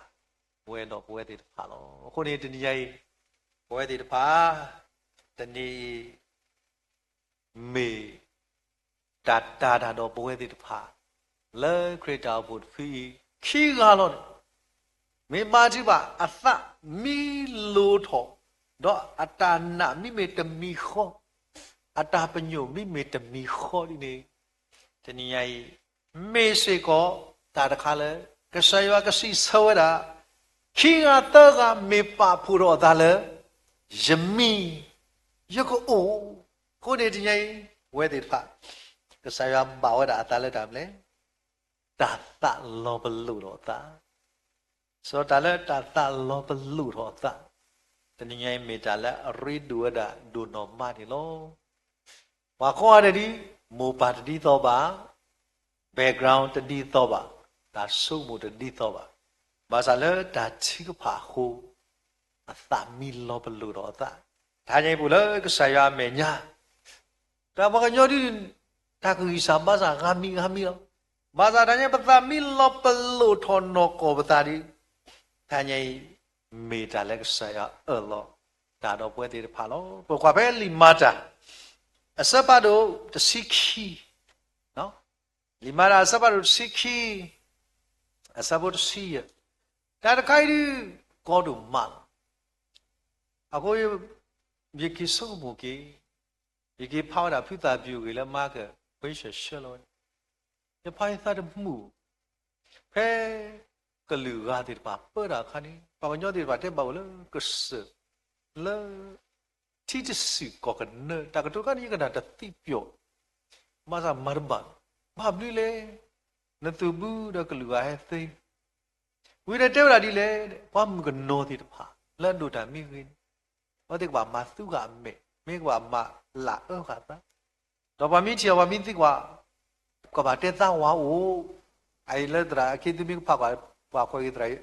ဝဲဒီးပဝဲသ့ၣ်တဖၣ်လီၤ. အဃိန့ၣ် တနံၤအံၤ ပဝဲသ့ၣ်တဖၣ် တနံၤအံၤ မ့ၢ်တၢ်တာ်တၢ်ဒီးပဝဲသ့ၣ်တဖၣ် လၢခရံာ်တၢ်အိၣ်ဖှိၣ်တဖုအံၤ ခံဂၤလီၤန့ၣ် မ့ၢ်ဘါထုကဖၣ် အသးမ့ၢ်လီၤထီၣ်, ဒီးအတၢ်နာ်မ့မ့ၢ်တမံၤဃီ, အတၢ်ပညိၣ်မ့မ့ၢ်တမံၤဃီဒ်န့ၣ်, တနံၤညါအံၤ မ့ၢ်စ့ၢ်ကီးတၢ်တခါလၢ ကစၢ်ယွၤကစံးဆၢဝဲဒၣ်, ခံဂၤသၢဂၤမ့ၢ်ပာ်ဖှိၣ်ထီၣ်အသးလၢ ယမံၤ ယကအိၣ်, အဃိန့ၣ်တနံၤညါအံၤ ပဝဲသ့ၣ်တဖၣ် ကစၢ်ယွၤဘၣ်ဝဲဒၣ်အသးလၢတၢ်မနုၤလဲၣ်, တၢ်သးလီၤပလိာ်ထီၣ်အသး. စီၤတၢ်လၢတၢ်သးလီၤပလိာ်ထီၣ်အသး, တနံၤညါအံၤမ့ၢ်တၢ်လၢအရ့ဒိၣ်ဝဲဒၣ်ဒိၣ်နီၢ်မးန့ၣ်လီၤ. ပှၤကိးဂၤဒဲးဒ် မိၢ်ပၢ်တဒ်သိးဘၣ်, background တဒ်သိးဘၣ်, တၢ်ဆိကမိၣ်တဒ်သိးဘၣ်, ဘၣ်ဆၣ်လၢတၢ်ထုကဖၣ်အဃိ အသးမံလီၤပလိာ်ထီၣ်အသး. တဟါညါအံၤပအိၣ်လၢကစၢ်ယွၤအမဲာ်ညါ, တၢ်ပှၤကညီဒ် တၢ်ကဂံၢ်စၢ်ဘါစၢ်ဂၤမံၤဂၤမံၤလီၤ. ဘၣ်ဆၣ်တဟါညါအံၤ ပသးမံလီၤပလိာ်ထီၣ်နီၢ်ကီၢ်ပသးဒီး တဟါညါအံၤ မ့ၢ်တၢ်လၢကစၢ်ယွၤအၢၣ်လီၤတၢ်ဒီးပဝဲသ့ၣ်တဖၣ်လီၤ. ပကွၢ်ဖဲလံာ်မၤတၢ် အဆၢဖးဒိၣ်တဆံခံ, လံာ်မၤတၢ်အဆၢဖးဒိၣ်တဆံခံ, အဆၢဖိတဆံယဲၢ်, တၢ်တခါအံၤဒ် ကီဒိၣ်မးလီၤ. အဃိ ယက့ၤဆိကမိၣ်က့ၤ, ယက့ၤဖးဝဲဒၣ်ဖုသၣ်ပျူၤအဂ့ၢ်လၢမၤကၢၢ် ခွဲးဆၢၣ်ဆၢလီၤဝဲ, ယဖးယသးတမုာ်, ဖဲကလုာ်ဂၤသ့ၣ်တဖၣ်ပၢတၢ်အခါန့ၣ် ပှၤကညီသ့ၣ်တဖၣ်တဲဘၣ်အိၣ်လၢကစၢၢ် လၢ ထံတစူၢ်ကီၢ်ကနၢ တၢ်ကတိၤတခါန့ၣ် ယကနၣ်တသ့ပျီၣ်, ဘၣ်ဆၣ်မၤတဘၣ်, ဘၣ်မနုၤလဲၣ်, နသုးဘူးဒီးကလုာ်ဂၤဟဲသ့ ဝံၤဒီးတဲဝဲဒၣ်ဒ်လဲၣ်, ပှၤမုၣ်ကနီၤသ့ၣ်တဖၣ် လၢအဒိၣ်တၢ်မ့ၢ်ဂ့ၤန့ၣ် အဝဲသ့ၣ်ကဘၣ်မၤသူဃာ်အမဲာ်, မ့ၢ်ကဘၣ်မၤလၢအၢဃာ်သး, ဒီးပှၤမ့ၢ်ထံၣ်အီၤ ပှၤမ့ၢ်သံကွၢ်, ကဘၣ်တဲသးဝါအိၣ်, အအံၤလၢသရၣ်အခ့သုမ့ၢ်ကဖးကွၢ် ပှၤကွဲးဂ့ၤသရၣ်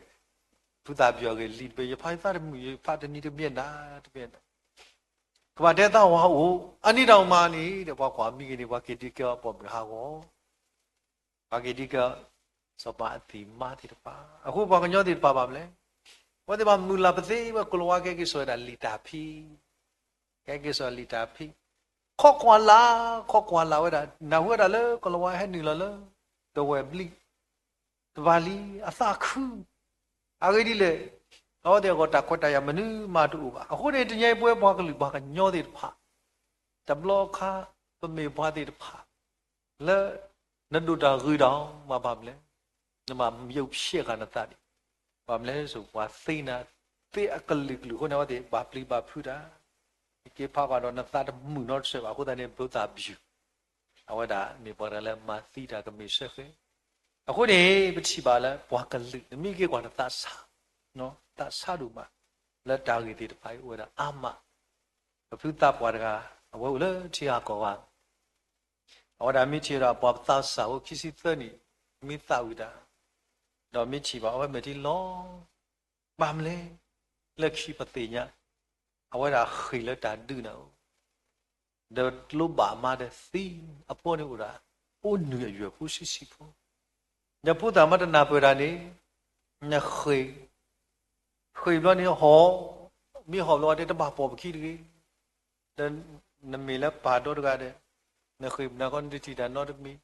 ဖုသၣ်ပျူၤအဂ့ၢ်လံာ်တဘ့ၣ် ယဖးယသးတမုာ် ယဖးတနံၤတမံၤနၤတမံၤနၤ, ကဘၣ်တဲသးဝါအိၣ်, အန့ၣ်တၢ်မၤန့ၣ်ဒီး ပှၤကွၢ်မံဂ့ၤန့ၣ် ပှၤက့ၤဒုးကဲအီၤပိာ်မုၣ်ဟးဂီၤ ပှၤက့ၤဒ်ကဲ စီၤပၤအသံၣ်မါသ့ၣ်တဖၣ်, အဃိပှၤကညီသ့ၣ်တဖၣ်ဘၣ်မနုၤလဲၣ်, အဝဲသ့ၣ်ဘၣ်မုၢ်လၢ်ပသ့ ဝဲကိၤလၤဝါကဟဲက့ၤစိာ်ဝဲဒၣ်လံာ်တၢ်ဖံး, ကဟဲက့ၤစိာ်လံာ်တၢ်ဖံး, ခီကွၢ်လၢ်, ခီကွၢ်လၢ်ဝဲဒၣ် နၢ်ဟူဝဲဒၣ်လၢကိၤလၤဝါဟဲနုာ်လီၤလၢ တဝဲၢ်ဘျံး တဘၣ်လံ အသးခု အဂ့ၢ်ဒ်လဲၣ်, အဝဲသ့ၣ်အဂီၢ်တၢ်ခွဲးတၢ်ယာ်မနုၤမးတအိၣ်ဘၣ်. အဃိန့ၣ် တနံၤအံၤပဝဲပှၤကလုာ်ပှၤကညီသ့ၣ်တဖၣ် တဘျီအခါ ပမ့ၢ်ပှၤသ့ၣ်တဖၣ် လၢ နဒိၣ်တၢ်ဂ့ၤတၢ်အီၤ မၤဘၣ်မနုၤလဲၣ်, နဘၣ်ယုၢ်ဖျဲးဃာ်နသးန့ၣ်, ဘၣ်မနုၤလဲၣ် ပှၤသ့နၤ သ့အကလုာ်ကလုာ်အဃိန့ၣ် အဝဲသ့ၣ်ဘၣ်ပျံၤဘၣ်ဖုးတၢ်, ယက့ၤဖးကွၢ်ဒီးနသးတမုာ်နီတစဲးဘၣ် အဃိသတးန့ၣ် ဘုသၣ်ပျူၤ အဝဲဒၣ်မ့ၢ်ပှၤတဂၤလၢမၤသံတၢ်ကမ့ၢ်စ့ၢ်ကီး. အဃိန့ၣ် ပထံၣ်ဘၣ်လၢပှၤကလုာ် နမ့ၢ်က့ၤကွၢ်နသးဆါ, သးဆါဒိၣ်မး လၢတၢ်ဂ့ၢ်သ့ၣ်တဖၣ်အံၤအိၣ်ဝဲဒၣ်အါမး, ပဖုသးပှၢ်တဂၤ အဝဲအိၣ်လၢထံဂၤကီၢ်ဂၤ အဝဲဒၣ်မ့ၢ်ထံၣ်ဝဲဒၣ်ပှၤပသးစၢ်ဖိခံဆံသၢနံၣ် မ့ၢ်သးဝံၣ်တၢ်, ဒီးမ့ၢ်ထံၣ်ဘၣ်အဝဲမဲာ်ထံလီၤ, ဘၣ်မနုၤလဲၣ်, လၢခံပသ့ၣ်ညါ အဝဲဒၣ်ဃ့ၢ်လၢတၢ်ဒုးနၤအိၣ်, ဒီးလိၣ်ဘၣ်မးဒီးသံ, အဖိန့ၣ်အိၣ်ဒၣ် အိၣ်နုၢ်အယွဲၢ်ဖိဆံးဆံးဖိ, နဖိသၣ်မ့ၢ်တနၢ်ပၢၢ်တၢ်န့ၣ်, နဃ့ၢ်, ဃ့ၢ်ဘျီန့ၣ်ဟီၣ်, မ့ၢ်ဟီၣ်ဘျီဝဲတဲတဘၣ်ပိာ်ပခံတဂ့ၤ, ဒီးနမ့ၢ်လၢပၢ်ဒီတဂၤဒီး, နဃ့ၢ်ပနၤခီနတထံၣ်တၢ်နီတမံၤ,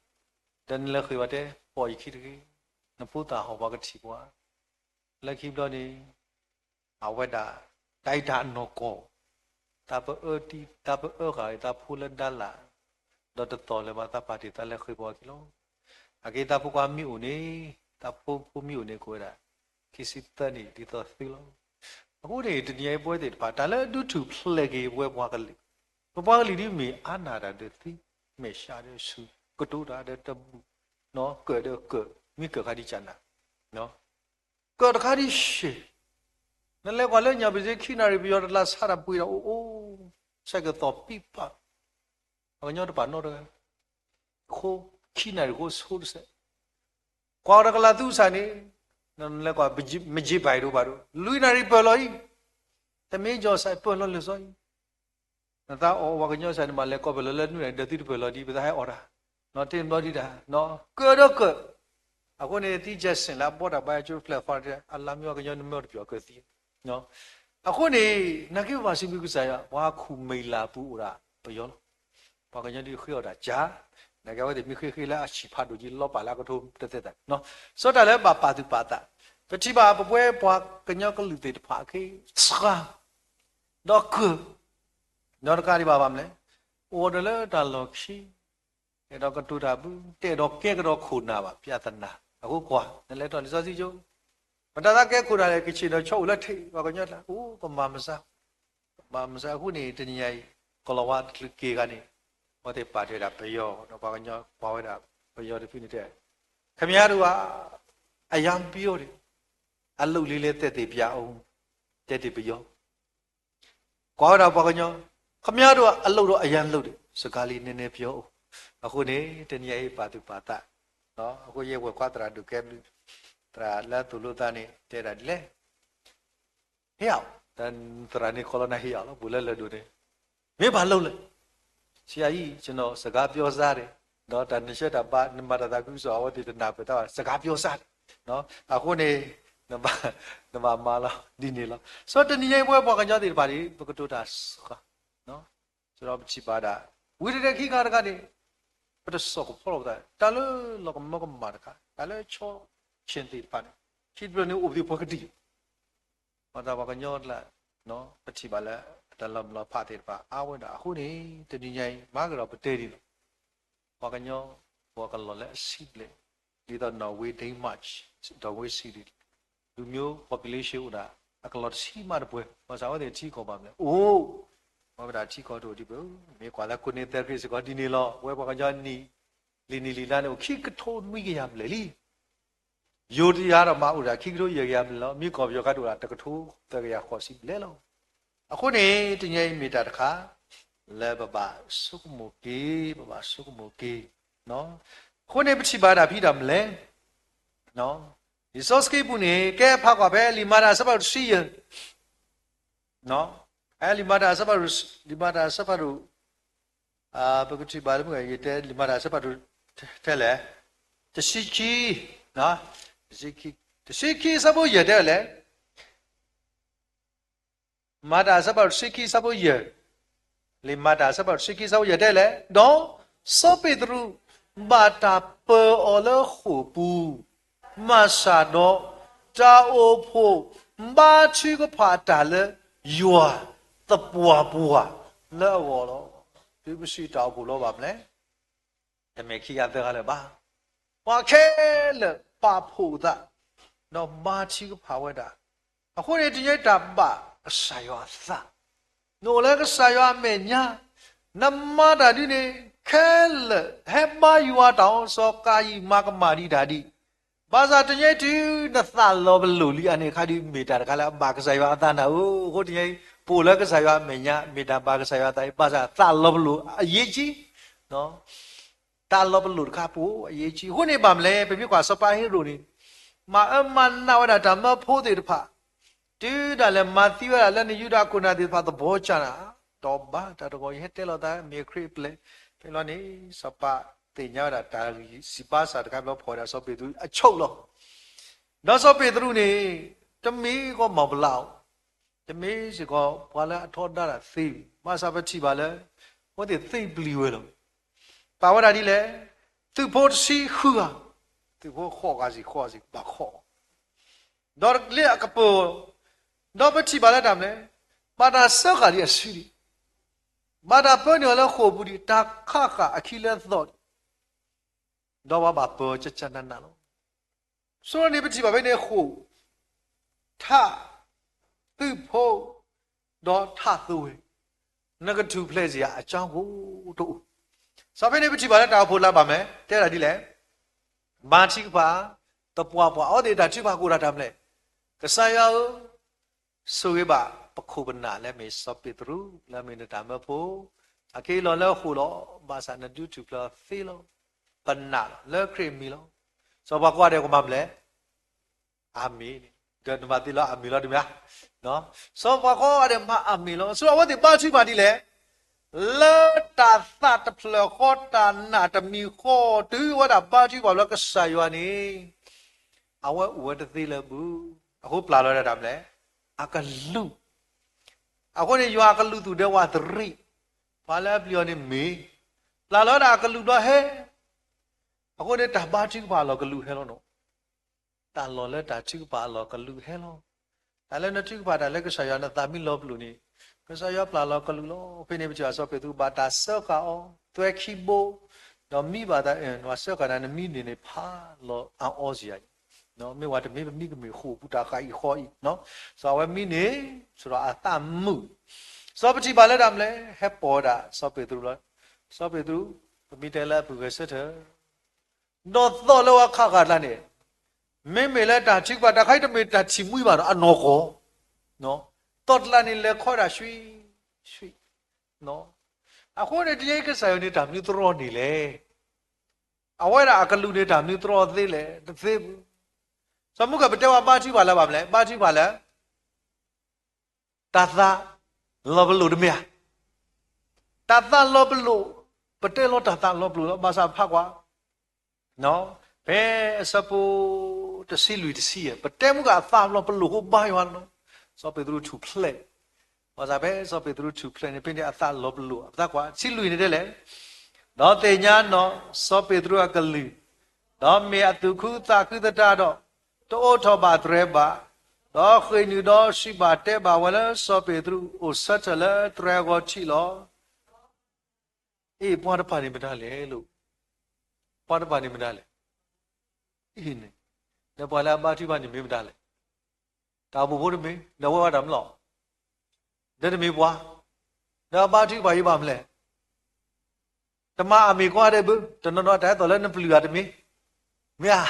ဒီးနလဲၤဃ့ၢ်ဝဲတဲပိာ်ယခံတဂ့ၤ, နဖိသၣ်ဟီၣ်ပှၤကထံၣ်ပှၤ, လၢခံဘျီန့ၣ် အဝဲဒၣ် တၢ်အံၤတၢ်အနီၢ်ကီၢ်, သးပအၢတံ, သးပအၢဃာ်သးဖိလၢဒါလၣ်, ဒီးတသီၣ်လၢၤဘၣ်သးပာ်တ့ၢ်သးလဲၤဃ့ၢ်ပှၤခံလီၤ. အက့သးဖိခွါမ့ၢ်အိၣ်န့ၣ်, သးဖိဖိမ့ၢ်အိၣ်န့ၣ် ကအိၣ်ဝဲဒၣ် ခံဆံသၢနံၣ်ဒ်သိးသုလီၤ. အဃိန့ၣ် တနံၤအံၤပဝဲသ့ၣ်တဖၣ် တၢ်လၢဒုးထူၣ်ဖျဲးက့ၤပဝဲပှၤကလုာ်, ပပှၤကလုာ်ဒ်မ့ၢ်အါနၢ်တၢ်ဒီးသံ, မဲာ်ဆှးဒီးဆူၣ်, ကတိၤတၢ်ဒီးတဘူၣ်, ကၢၣ်ဒီးကၢၣ်, မ့ၢ်ကၢၣ်ခါဒ်ကၢ်နၤ ကၢၣ်တခါဒ်ရှဲၣ်, နလဲၤကွၢ်လၢညၣ်ပစ့ခံနၣ်ရံၣ်ပယီၤတလးဆါတၢ်ပှ့ၤဒီးအိၣ်အိၣ်, ဆဲးကသီၣ်ပံၣ်ပာ်, ပှၤကညီတပာ်နီတဂၤ, ဃိ, ခံနၣ်ရံၣ်ဃိဆိတစဲး, ကွၢ်တကလးသူစၢ်န့ၣ်, နလဲၤကွၢ် မ့ၢ်ကၠ့ဘၣ်ဒိဘၣ်ဒိ, လွံၢ်နၣ်ရံၣ်ပၢၢ်လီၤအံၤ, တမ့ၢ်ကၠီစၢ်ပၢၢ်လီၤလၢာ်စီအံၤ နသးအီၣ်ပှၤကညီစၢ်န့ၣ် မ့ၢ်လဲၤကိးပလီၢ်လၢနွံနၣ်ရံၣ်ဒီးသုတပၢၢ်လီၤဒ် ပသးဟဲအီၣ်တၢ်, နီၢ်တ့ၢ်ဘျီဒံးတၢ်, ကၢၣ်ဒီးကၢၣ်, အဃိန့ၣ် သံကၠဲးစ့ၣ်လၢအဘီတၢ်ဘါယွၤကၠိတဖျၢၣ်ဃီ, အလါမ့ၢ်ပှၤကညီနမ့ၢ်အီၣ်တပျီၢ်ကၢၣ်သံ, အဃိန့ၣ် နာ်က့ပဘၣ်စံးဘျုးကစၢ်ယွၤ ပှၤခူၣ်မံၤလၢ်ပူၤအိၣ်ဒၣ်ပယီၤလီၤ, ပှၤကညီဒ်ဃ့အီၣ်ဒၣ်ကၠၢ်, နာ်က့အဝဲသ့ၣ်မ့ၢ်ဃ့ဃ့လၢအဆံၣ်ဖးဒိၣ်ကံလီၤပာ်လၢအကထိတသဲသး, စီၤတၢ်လၢဘၣ်ပာ်သူၣ်ပာ်သး, ပထံၣ်ဘၣ်ပပှဲပှၤကညီကလုာ်သ့ၣ်တဖၣ်အခံ စှၤ ဒီးကၢၢ်, ဒီးတကးဒံးဘၣ်ဘၣ်မနုၤလဲၣ်, အိၣ်ဒီးလၢတၢ်လီၢ်ခံ, အဲၣ်ဒိးကတိၤတၢ်ဘၣ်, တအဲၣ်ဒိးကဲကဒီးခိၣ်နၢ်ဘၣ် ပြဿနာ, အဃိကွၢ် နလဲၤထီၣ်လံာ်စီဆှံကၠိ, ပတၢ်သးကဲခိၣ်နၢ်လဲၣ် ကဆ့ၣ်နီၤဆီအိၣ်လၢထံး ပှၤကညီတၢ်အိၣ် ပမၤမစၢ်, ပမၤမစၢ်အဃိန့ၣ် တနံၤညါအံၤ ကီၤလၤဝါတချုးက့ၤဂၤန့ၣ် အဝဲသ့ၣ်ပာ်ထွဲဒၣ်ပယီၤ ဒီးပှၤကညီကွၢ်ဝဲဒၣ်ပယီၤတဖုန့ၣ်တဲ, ခင်ဗျားတို့က အရမ်းပြောတယ်, အလုပ်လေးလည်းသက်သေပြအောင်, တဲတ့ၢ်ပယီၤ ကွၢ်ဝဲဒၣ်ပှၤကညီ, ခင်ဗျားတို့က အလုပ်တော့အရမ်းလုပ်တယ်, စကားလေးနည်းနည်းပြောအောင်. အဃိန့ၣ် တနံၤအံၤပာ်သူၣ်ပာ်သး, အဃိယဲဝဲၢ်ခွါသရၣ်ဒိၣ်ကဲဘျုး, သရၣ်လၢသိၣ်လိသးန့ၣ် တဲဒၣ်ဒ်လဲၣ် ဟ့ၣ်အီၤ, သရၣ်န့ၣ်ခီလီၤနၤဟ့ၣ်အီၤလီၤ, ပှၤလၢလၢၢ်ဒိၣ်န့ၣ်, မ့ၢ်ဘၣ်လိၣ်လဲၣ်, ဆရာကြီး ကျွန်တော် စကားပြောစားတယ်, ဒီးတၢ်နဆှၢတၢ်ဘါ နမၤတၢ်သးခုကစီၣ် အဝဲသ့ၣ်တနၢ်ပၢၢ်တၢ်ဘၣ် စကားပြောစားတယ်, အဃိန့ၣ် နဘၣ်မၤလီၤဒ်န့ၣ်လီၤ. စီၤတနံၤညါအံၤပဝဲပှၤကညီသ့ၣ်တဖၣ်န့ၣ် ပကတိၤတၢ်စှၤ ဒီးပထံၣ်ဘၣ်ဒၣ် ဝံၤတတဲခံခါတခါန့ၣ် ပတစိာ်ကဖီလီၤပသး တၢ်လၢလီၤကမၢကမၣ်တခါ တၢ်လၢဆီဆ့ၣ်သ့ၣ်တဖၣ်န့ၣ် ခံတဖျၢၣ်န့ၣ်အိၣ်ဘှံးပှၤကတံၢ် ပှၤတၢ်ပှၤကညီကျါ ပထံၣ်ဘၣ်လၢ တၢ်လီၤမုၢ်လီၤဖးသ့ၣ်တဖၣ်အါဝဲဒၣ်အဃိန့ၣ် တနံၤညါအံၤ မၤကဒီးပတဲဒ်န့ၣ်လီၤ. ပှၤကညီ ပှၤကလီၤလၢအဆံးဘျဲၣ် ဒ်သိး Norway Denmark, Norway Sweden, လူမျိုး population အိၣ်ဒၣ် အကလီၤတဆံမးတပှဲၤ ဘၣ်ဆၣ်အဝဲသ့ၣ်ထံကီၢ်ဘၣ်မလဲၣ် အိၣ် အဝဲဒၣ်ထံကီၢ်တအိၣ်ဒံးဘၣ်. မ့ၢ်ကွၢ်လၢခိၣ်နၢ်သၢခရံာ်စ့ၢ်ကီးဒ်န့ၣ်လီၤ. ပဝဲပှၤကညီနံၣ် လံာ်နံၣ်လံာ်လါန့ၣ် အိၣ်ခံကထိနွံကယၤဘျဲၣ်လံ. ယိၤတယၤဒီးမၤအိၣ်ဒၣ်ခံကထိယဲၢ်ကယၤဘျဲၣ်လီၤ. မ့ၢ်ကီၢ်ပယီၤခါတအိၣ်ဒၣ် တကထိသၢကယၤဃိးဆံဘျဲၣ်လီၤ. အဃိန့ၣ် တနံၤအံၤမ့ၢ်တၢ်တခါ လၢပဘၣ်ဆိကမိၣ်က့ၤ ပဘၣ်ဆိကမိၣ်က့ၤ. အဃိန့ၣ် ပထံၣ်ဘၣ်ဒၣ်ဖဲဒၣ်မလဲၣ် လံာ်စီဆှံပူၤန့ၣ် ကဲဖးကွၢ်ဖဲလံာ်မၤတၢ်အဆၢဖးဒိၣ်တဆံယဲၢ် လံာ်မၤတၢ်အဆၢဖးဒိၣ် လံာ်မၤတၢ်အဆၢဖးဒိၣ် ပကထံၣ်ဘၣ်လၢ ယတဲလံာ်မၤတၢ်အဆၢဖးဒိၣ် ထဲလဲၣ် တဆံခံ တဆံခံအဆၢဖိယဲၢ်တဲလဲၣ် မၤတၢ်အဆၢဖးဒိၣ်တဆံခံအဆၢဖိယဲၢ်, လံာ်မၤတၢ်အဆၢဖးဒိၣ်တဆံခံအဆၢဖိယဲၢ်တဲလဲၣ်, ဒီးစီၤပ့းတရူး ဘၣ်တၢ်ပၢၤအီၤလၢဃိာ်ပူၤ, မၤစၢ်ဒီး တၢ်အိၣ်ဖှိၣ်ဘါထုကဖၣ်တၢ်လၢယွၤသပှၢ်ပှၢ်လၢအဂီၢ်လီၤ. တုၤပစံးတၢ်အိၣ်ဖှိၣ်လီၤဘၣ်မလဲၣ် တမ့ၢ်ခံဂၤသၢဂၤလၢၤဘၣ်. ပှၤခဲလၢာ်ပာ်ဖှိၣ်အသး, ဒီးဘါထုကဖၣ်ဝဲဒၣ်. အဃိန့ၣ် တနံၤအံၤတၢ်ဘၣ်ကစၢ်ယွၤအသး, နအိၣ်လၢကစၢ်ယွၤအမဲာ်ညါ, နမၤတၢ်ဒ်န့ၣ် ခဲလၢာ်ဟဲဘါယွၤတၢ်အီၤ စီၤကၤယံၣ်မၤကမၣ်ဒံးတၢ်ဒံး, ဘၣ်ဆၣ်တနံၤအံၤတုၤနသးလီၤပလိာ်လံ အန့ၣ်အခါဒုးမ့ၢ်တၢ်တခါလၢအဘၣ်ကစၢ်ယွၤအသး နၤဧၢ. အဃိတနံၤအံၤ ပအိၣ်လၢကစၢ်ယွၤအမဲာ်ညါ မ့ၢ်တၢ်ဘၣ်ကစၢ်ယွၤအသးအံၤ ဘၣ်ဆၣ်သးလီၤပလိာ်အရေးကြီး တၢ်လီၤပလိာ်တခါပအိၣ်အရေးကြီး. အဃိန့ၣ်ဘၣ်မလဲၣ် ပမ့ၢ်ကွၢ်စီၤပၤဟ့ရိၣ်န့ၣ် မၤအၢမၤနးဝဲဒၣ်တၢ်မၢဖိသ့ၣ်တဖၣ်, တုၤဒၣ်လဲာ်မၤသံဝဲဒၣ်လၢနယူဒၤခိၣ်နၢ်သ့ၣ်တဖၣ်သဘီကၢ်နၤ, ဒီးဘၣ်တၢ်တဂီၤ ယဟဲတဲလီၤသးမ့ၢ်ခရံာ်အပျဲၢ်, ဖဲလီၤန့ၣ် စီၤပၤသ့ၣ်ညါဝဲဒၣ်တၢ်ဂံၢ်စံးဘါစၢ်တခါ ဘျီဖီၣ်ဝဲဒၣ်စီၤပ့းတရူးအဆိးလီၤ. ဒီးစီၤပ့းတရူးန့ၣ် တမ့ၢ်ကီမၤဘျါအီၤ, တမ့ၢ်စ့ၢ်ကီးပှၤလၢအထီဒါတၢ်သ့, ဘၣ်ဆၣ်ပထံၣ်ဘၣ်လၢ အဝဲသ့ၣ်သ့ပျံၤဝဲလီၤ. ပာ်ဝဲဒၣ်ဒ်လဲၣ်, သုးဖိတဆံဃုဂၤ, သုးဖိဃိးဂၤစံးဃိးဂၤစံးဘၣ်ဃိး, ဒီးလၢအကပၢၤ, ဒီးပထံၣ်ဘၣ်လၢတၢ်မနုၤလဲၣ်, ဘၣ်တၢ်စၢဃာ်ဒံးအစုဒံး, ဘၣ်တၢ်ပၢနုာ်အီၤလၢဃိာ်ပူၤဒံး, တၢ်ခးဃာ်အခံလၢအသီၣ်ဒံး, ဒီးပှၤဘၣ်ပၢၤကကနးနးလီၤ. ဆိန့ၣ်ပထံၣ်ဘၣ်ဖဲန့ၣ်ဃိာ်, ထး, သုးဖိ, ဒီးထးသိဝဲ, နကထူၣ်ဖျဲးစ့ၢ်ဧါ အကၠါဂိၢ်တအိၣ်. စီၤဖဲန့ၣ်ပထံၣ်ဘၣ်လၢတၢ်အိၣ်ဖှိၣ်လၢအဘၣ်မလဲၣ် တဲဒၣ်ဒ်လဲၣ်, ဘါထုကဖၣ်, သပှၢ်ပှၢ် အဝဲသ့ၣ်တၢ်ထုကဖၣ်ကအိၣ်ဒၣ်တၢ်မနုၤလဲၣ်, ကစၢ်ယွၤဧၢ ဆိၣ်ဂ့ၤဘၣ်ပခိၣ်ပနၢ်လၢမ့ၢ်စီၤပ့းတရူး လၢမ့ၢ်နတၢ်မၢဖိ, အက့ၤလီၤလၢဃိာ်လီၤ, ဘၣ်ဆၣ်နဒုးထူၣ်ဖျဲးသ့လီၤ. ပနာ်လီၤ လၢခရံာ်မံၤလီၤ. စီၤပၤကိးဂၤဒဲးကမၤမနုၤလဲၣ်, အၤမ့ၣ်, ဒီးနဘၣ်သ့ၣ်လီၤအၤမ့ၣ်လီၤတမ့ၢ်ဧါ. စီၤပၤကိးဂၤဒဲးမၤအၤမ့ၣ်လီၤ. ဆိအဝဲသ့ၣ်ဘါထုကဖၣ်ဒ်လဲၣ်, လၢတၢ်သးတဖျၢၣ်ဃီ တၢ်နာ်တမံၤဃီ တုၤဝဲဒၣ်ဘါထုကဖၣ်လၢကစၢ်ယွၤန့ၣ် အဝဲအိၣ်ဝဲတသ့လၢၤဘၣ်. အဃိပျၢ်လီၤဒၣ်တၢ်မနုၤလဲၣ်, အကလူး. အဃိန့ၣ် ယွၤအကလူးသူၣ်ဒဲဝးတရံး, ပှၤလၢအပျံၤအီၤန့ၣ်မ့ၢ်, ပျၢ်လီၤဒၣ်အကလူးဒီးဟဲ. အဃိန့ၣ် တၢ်ဘါထုကဖၣ်အလီၢ်ကလူးဟဲလီၤနီၤ. တၢ်လီၢ်လၢတၢ်ထုကဖၣ်အလီၢ်ကလူးဟဲလီၤ. တၢ်လၢနထုကဖၣ်တၢ်လၢကစၢ်ယွၤနသးမ့ၢ်လီၤပလိာ်န့ၣ်, ကစၢ်ယွၤပျၢ်လီၤကလူးလီၤ. ဖဲန့ၣ်ပထံၣ်ဘၣ်စီၤပ့းတရူးဘၣ်တၢ်စၢဃာ်အီၤ, သွဲခံဘိ, ဒီးမံဘၣ်သး, နစၢဃာ်နၤ နမံန့ၣ်န့ၣ် ဖးလီၤအါအီစ့ၢ်ဧါ. မ့ၢ်ဝဲတမ့ၢ်ပမံကမ့ၢ်ဃိာ်ပူၤတၢ်ဃာ်အံၤဃီအံၤ, စီၤအဝဲမံန့ၣ်, စီၤဒီးအသးမုာ်. စီၤပထံၣ်ဘၣ်လၢတၢ်မနုၤလဲၣ်, ဟဲပိာ်ဝဲဒၣ်စီၤပ့းတရူးလီၤ. စီၤပ့းတရူး ပမ့ၢ်တဲလၢအပုၢ်ဂဲၤဆၢထၢၣ် ဒီးသီၣ်လၢဝဲခးဃာ်တၢ်န့ၣ် မ့မ့ၢ်လၢတၢ်ထုကဖၣ်တခါအံၤ တမ့ၢ်တၢ်ထံၣ်မှံဘၣ်ဒီး အနီၢ်ကီၢ် သီၣ်တလၢ်န့ၣ် လဲၤခီဒၣ်ဆှံဆှံ အဃိန့ၣ် တနံၤအံၤကစၢ်ယွၤန့ၣ် တၢ်မနုၤသရီန့ၣ်လဲၣ်. အဝဲဒၣ်အကလူးန့ၣ်တၢ်မနုၤသရီသ့လဲၣ် တသ့ဘူး. စီၤမုၢ်ကၢ် ပတဲဝဲဘါထုကဖၣ်လၢၤဘၣ်မလဲၣ်, ဘါထုကဖၣ်လၢ တၢ်သးလီၤပလိာ်တမ့ၢ်ဧါ. တၢ်သးလီၤပလိာ်, ပတဲလီၤတၢ်သးလီၤပလိာ်လီၤ. ဘၣ်ဆၣ်ဖးကွၢ် ဖဲအဆၢဖိတဆံလွံၢ်တဆံယဲၢ် ပတဲမုၢ်ကၢ်အသးလီၤပလိာ်ဃိဘါယွၤလီၤ. စီၤပ့းတရူးထူၣ်ဖျဲး, ဘၣ်ဆၣ်ဖဲစီၤပ့းတရူးထူၣ်ဖျဲးန့ၣ် ဖဲန့ၣ်အသးလီၤပလိာ် အသးကွၢ် ဆံလွံၢ်န့ၣ်တဲလဲၣ်, ဒီးသ့ၣ်ညါနီၢ်စီၤပ့းတရူးအကလုၢ်, ဒီးမ့ၢ်အသူၣ်ခုသးခုသတးဒီး တအိးထီၣ်ဘၣ်တြဲၤဘၣ်, ဒီးဃ့ၢ်နုာ်ဒီးစံးဘၣ်တဲဘၣ်ဝဲလၢစီၤပ့းတရူးအိၣ်ဆၢထၢၣ်လၢတြဲၤအဂီၢ်ထံးလီၤ. အ့ၣ် ပှၤတဖၣ်န့ၣ်မတၤလဲၣ်လိၤ, ပှၤတဖၣ်န့ၣ်မတၤလဲၣ်, အ့ၣ်န့ၣ်, ဒီးပှၤလၢအဘါထုကဖၣ်န့ၣ်မ့ၢ်မတၤလဲၣ်, တၢ်အိၣ်ဖှိၣ်ဖိတမ့ၢ်, ဒီးဝဲဝဲတၢ်မလီၤ, ဒီးတမ့ၢ်ပှၤ, ဒီးအဘါထုကဖၣ်ယံၤဘၣ်မလဲၣ် တမၤအမ့ၢ်ကွၢ်ဒဲးဘၣ်, တနီၤနီၤတၢ်ဟဲသီၣ်လၢနပျုၢ်ဧါတမ့ၢ်, မ့ၢ်ဧါ,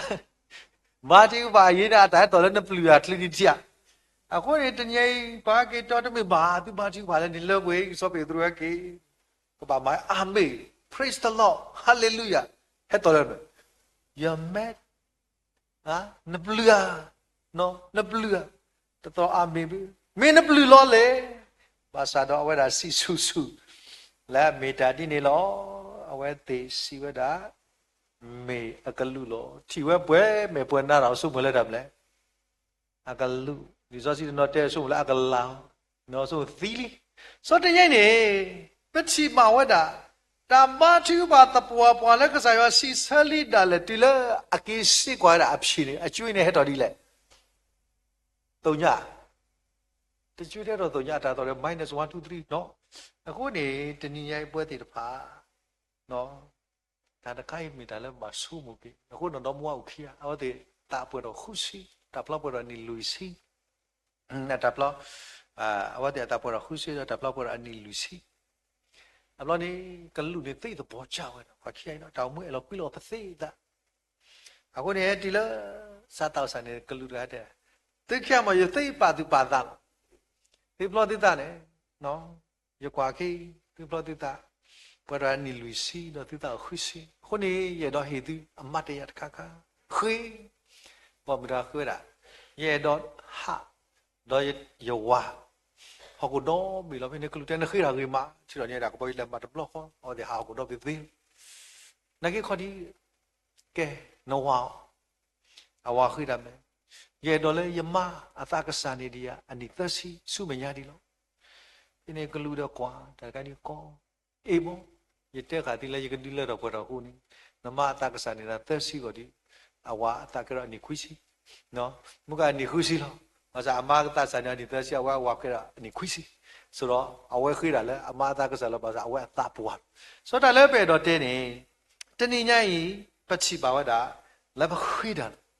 ဘါထုကဖၣ်အံၤန့ၣ် အတၢ်ဟဲသီၣ်လၢနပျုၢ်ဧါ ချုးန့ၣ်ထံဧါ. အဃိန့ၣ် တနံၤအံၤ ပှၤဟဲက့ၤတီတမ့ၢ်ဘၣ် သုဘါထုကဖၣ်လၢနလၢပှဲၤ စီၤပ့းတရူးဟဲက့ၤ, ကဘၣ်မၤအၤမ့ၣ်, praise the Lord, hallelujah, ဟဲသီၣ်လၢ ယမဲ နပျုၢ်ဧါ, နပျုၢ်ဧါ, တသီၣ်အၤမ့ၣ်ဘၣ်, မ့ၢ်နပျုၢ်လီၤလဲၣ်. ဘၣ်ဆၣ်ဒီးအဝဲဒၣ်စံးဆူၣ်ဆူၣ် လၢအမ့ၢ်တၢ်ဒ်န့ၣ်လီၤ. အဝဲသ့ၣ်စံးဝဲဒၣ် မ့ၢ်အကလူးလီၤ. ထံၣ်ဝဲပှဲၤမဲာ်ပှဲၤနါဒီး အဆိကမိၣ်လၢတၢ်မနုၤလဲၣ် အကလူး, လံာ်စီဆှံတနီၤတဲအဆိကမိၣ်လၢအကလၤ, အဆိကမိၣ်သံလံ. စီၤတညဲန့ၣ် ပထံၣ်ဘၣ်ဝဲဒၣ် တၢ်ဘါထုကဖၣ်သပှၢ်ပှၢ်လၢကစၢ်ယွၤစံးဆၢလံဒၣ်လဲာ် တုၤလၢအက့ၤစ့ၢ်ကီးဝဲဒၣ်အဖံးန့ၣ် အကွဲန့ၣ်ဟဲထီၣ်ဒ်လဲၣ်, သ့ၣ်ညါ, တကွဲန့ၣ်ဟဲထီၣ်သ့ၣ်ညါ အတၢ်သီၣ်ဒီး minus one two three နီၤ. အဃိန့ၣ် တနံၤညါအံၤပဝဲသ့ၣ်တဖၣ် တၢ်တခါအံၤမ့ၢ်တၢ်လၢဘၣ်ဆိကမိၣ်က့ၤ, အဃိန့ၣ် ဒီမါဝၤအိၣ်ခံဂၤ အဝဲသ့ၣ်သးပှဲၤထီၣ်ဃုဆံ, တၢ်ဖျီပှဲၤထီၣ်အနံၣ်လွံၢ်ဆံ, တၢ်ဖျီ, အဝဲသ့ၣ်အသးပှဲၤထီၣ်ဃုဆံဒီးတၢ်ဖျီပှဲၤထီၣ်အနံၣ်လွံၢ်ဆံ, အဘျီန့ၣ် ကလူးန့ၣ်သ့သပီၤကၢ်ဝဲဒီး ပှၤခံဂၤအံၤဒီး တၢ်အိၣ်မူအဲၣ်လီၤကွံလီၤပသ့အသး, အဃိန့ၣ် တုၤလၢ စးသးအိၣ်စးန့ၣ် ကလူးတဂၤတဲ, သုခံဂၤမ့ၢ် ယသ့ပာ်သူၣ်ပာ်သးလီၤ, သုဖျီသုသးန့ၣ် ယကွၢ်က့ၤ သုဖျီသုသး ပှဲၤဒီးအနံၣ်လွံၢ်ဆံ ဒီးသုသးအိၣ်ဃုဆံ, အဃိန့ၣ် ယအဲၣ်ဒိးဟ့ၣ်သုအမၤတယာ်တခါခါ, ဃ့, ဘၣ်မတၤဃ့ဝဲဒၣ်, ယအဲၣ်ဒိးဟး, ဒီးယဝၤ, ဟီၣ်ခိၣ်ဒီဘ့ၣ်လီၤ. ဖဲန့ၣ်ကလူးတဲ နဃ့တၢ်ဂ့ၤမး, ထံၣ်ဒီးန့ၣ်ဒၣ်ကဘီယူၤလဲၤမၤတဘျီဃီ, အဝဲသ့ၣ်ဟးဟီၣ်ခိၣ်ဒီဘ့ၣ်သ့, နာ်က့ခီဒ် ကဲ, နဝၤအီၤ, အဝၤဃ့တၢ်မ့ၢ်, ယအဲၣ်ဒိးလၢယမါအသးကစၢ်န့ၣ်ဒံးဧါ အနံၣ်သၢဆံ ဆူမဲာ်ညါဒံးလီၤ. ဖဲန့ၣ်ကလူးဒီးကွၢ် တၢ်တခါန့ၣ်ကီ, အ့ၣ်မ့ၢ်, ယတဲဃာ်သုလၢယကဒုးလၢထီၣ်ပှဲၤထီၣ်အဃိန့ၣ်, နမါအသးကစၢ်န့ၣ်ဒၣ်သၢဆံဂီၢ်ဒံး, အဝၤအသးကဲထီၣ်အနံၣ်ခွံဆံ မုၢ်ကၢအနံၣ်ဃုဆံလီၤ. ဘၣ်ဆၣ်အမါကသးစၢ်န့ၣ်အနံၣ်သၢဆံ အဝဲအဝၤကဲထီၣ်အနံၣ်ခွံဆံ, ဆိဒီး အဝဲဃ့ဒၣ်လၢအမါအသးကစၢ်လီၤ. ဘၣ်ဆၣ်အဝဲအသးပှၢ်လီၤ. စီၤတၢ်လၢပအဲၣ်ဒိးတဲန့ၣ်, တနံၤညါအံၤ ပထံၣ်ဘၣ်ဝဲဒၣ် လၢပဃ့တၢ်လီၤ.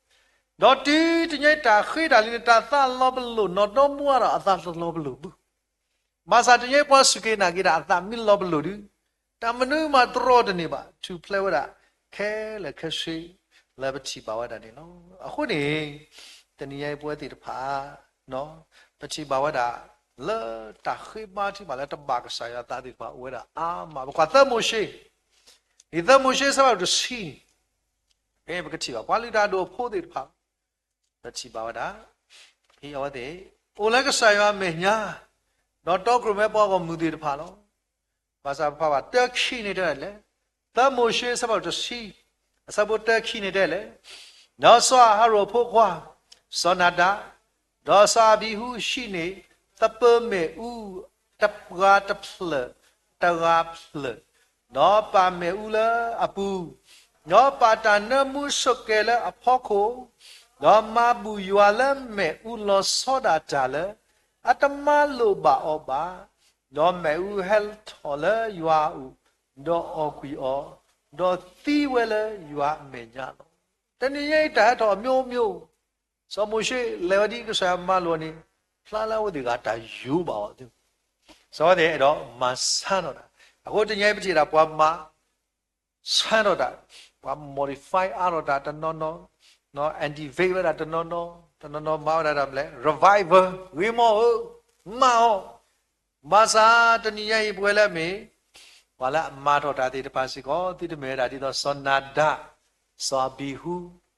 ဒီးတုၤတနံၤညါအံၤတၢ်ဃ့တၢ်လံန့ၣ် တၢ်သးလီၤပလိာ် နီၢ်ဒီမါဒီးအသးတလီၤပလိာ်ဘၣ်. ဘၣ်ဆၣ်တနံၤညါအံၤပှၤစူၢ်က့ၤနာ်က့ၤတၢ်အသးမ့ၢ်လီၤပလိာ်ဒီး, တၢ်မနုၤမးတြီတန့ၢ်ဘၣ် ထူၣ်ဖျဲးဝဲဒၣ် ခဲလၢာ်ခဲဆ့ လၢပထံၣ်ဘၣ်ဝဲဒၣ်န့ၣ်လီၤ. အဃိန့ၣ် တနံၤညါအံၤပဝဲသ့ၣ်တဖၣ် ပထံၣ်ဘၣ်ဝဲဒၣ် လၢတၢ်ဃ့ဘါထုကဖၣ်လၢတဘၣ်ကစၢ်ယွၤအသးသ့ၣ်တဖၣ်အိၣ်ဝဲဒၣ်အါမး. ပကွၢ်သၢမိၤၡ့, လံာ်သၢမိၤၡ့အဆၢဖးဒိၣ်တဆံန့ၣ်, ဖဲပကထံၣ်ဘၣ် ပှၤလုၢ်တၢ်ဒိၣ်အဖိသ့ၣ်တဖၣ် ပထံၣ်ဘၣ်ဝဲဒၣ် ဖဲအဝဲသ့ၣ် အိၣ်လၢကစၢ်ယွၤအမဲာ်ညါ, ဒီးတီခိၣ်ရိၣ်မဲပှၤဂီၢ်မုၢ်သ့ၣ်တဖၣ်လီၤ. ဘၣ်ဆၣ်ပဖးဘၣ်တၢခံန့ၣ်တဲလဲၣ်, သၢမိၤၡ့အဆၢဖးဒိၣ်တဆံ အဆၢဖိတၢခံန့ၣ်တဲလဲၣ်, ဒီးစီၤအၤဟရိၣ်အဖိခွါ စီၤနၤဒၤ, ဒီးစီၤအၤဘံဟူဟံးန့ၢ် သပၢၤမ့ၣ်အူ တဂၤတဖျၢၣ် တဂၤဖျၢၣ်, ဒီးပာ်မ့ၣ်အူလၢအပူၤ, ဒီးပာ်တၢ်နၢမူဆိးကဲလၢအဖီခိၣ်, ဒီးမၤဘူၣ်ယွၤလၢမ့ၣ်အူလီၤဆီဒၣ်တၢ်လၢ အတမၤလိာ်ဘၣ်အီၤဘၣ်, ဒီးမ့ၣ်အူဟဲထီၣ်လၢယွၤအအိၣ်, ဒီးအီၣ်ကွံာ်အီၤ, ဒီးသံဝဲလၢယွၤအမဲာ်ညါလီၤ. တနံၤညါအံၤတၢ်ဟဲထီၣ်အမျိုးမျိုး, စီၤမိၤၡ့လဲၤဝဲဒ်ကစၢ်ယွၤမၢလိာ်န့ၣ်, ဖျါလၢအဝဲသ့ၣ်ဂၤတၢ်ယိးဘၣ်အီၤသ့, စီၤဝဲသ့ၣ်အဲၣ်ဒိးမၤဆါနီၢ်တၢ်, အဃိတနံၤအံၤပထံၣ်ဒၣ်ပှၤမၤ ဆါထီၣ်တၢ်, ပှၤ modify အါထီၣ်တၢ်တနီၤနီၤ, နီၤ activate ဝဲဒၣ်တနီၤနီၤ, တနီၤနီၤမၤဝဲဒၣ်တၢ်မလဲၣ် revival ဂ့ၤမီၢ်ဧၢ, မၤအီၤ, ဘၣ်ဆၣ်တနံၤညါအံၤပဝဲလၢအမ့ၢ် ပှၤလၢအမၤထီၣ်တၢ်သ့ၣ်တဖၣ်စ့ၢ်ကီး သုတမ့ၢ်ဝဲဒၣ်ဒ်သိးစီၤနၤဒၣ်, စီၤအဘံၤဟူ,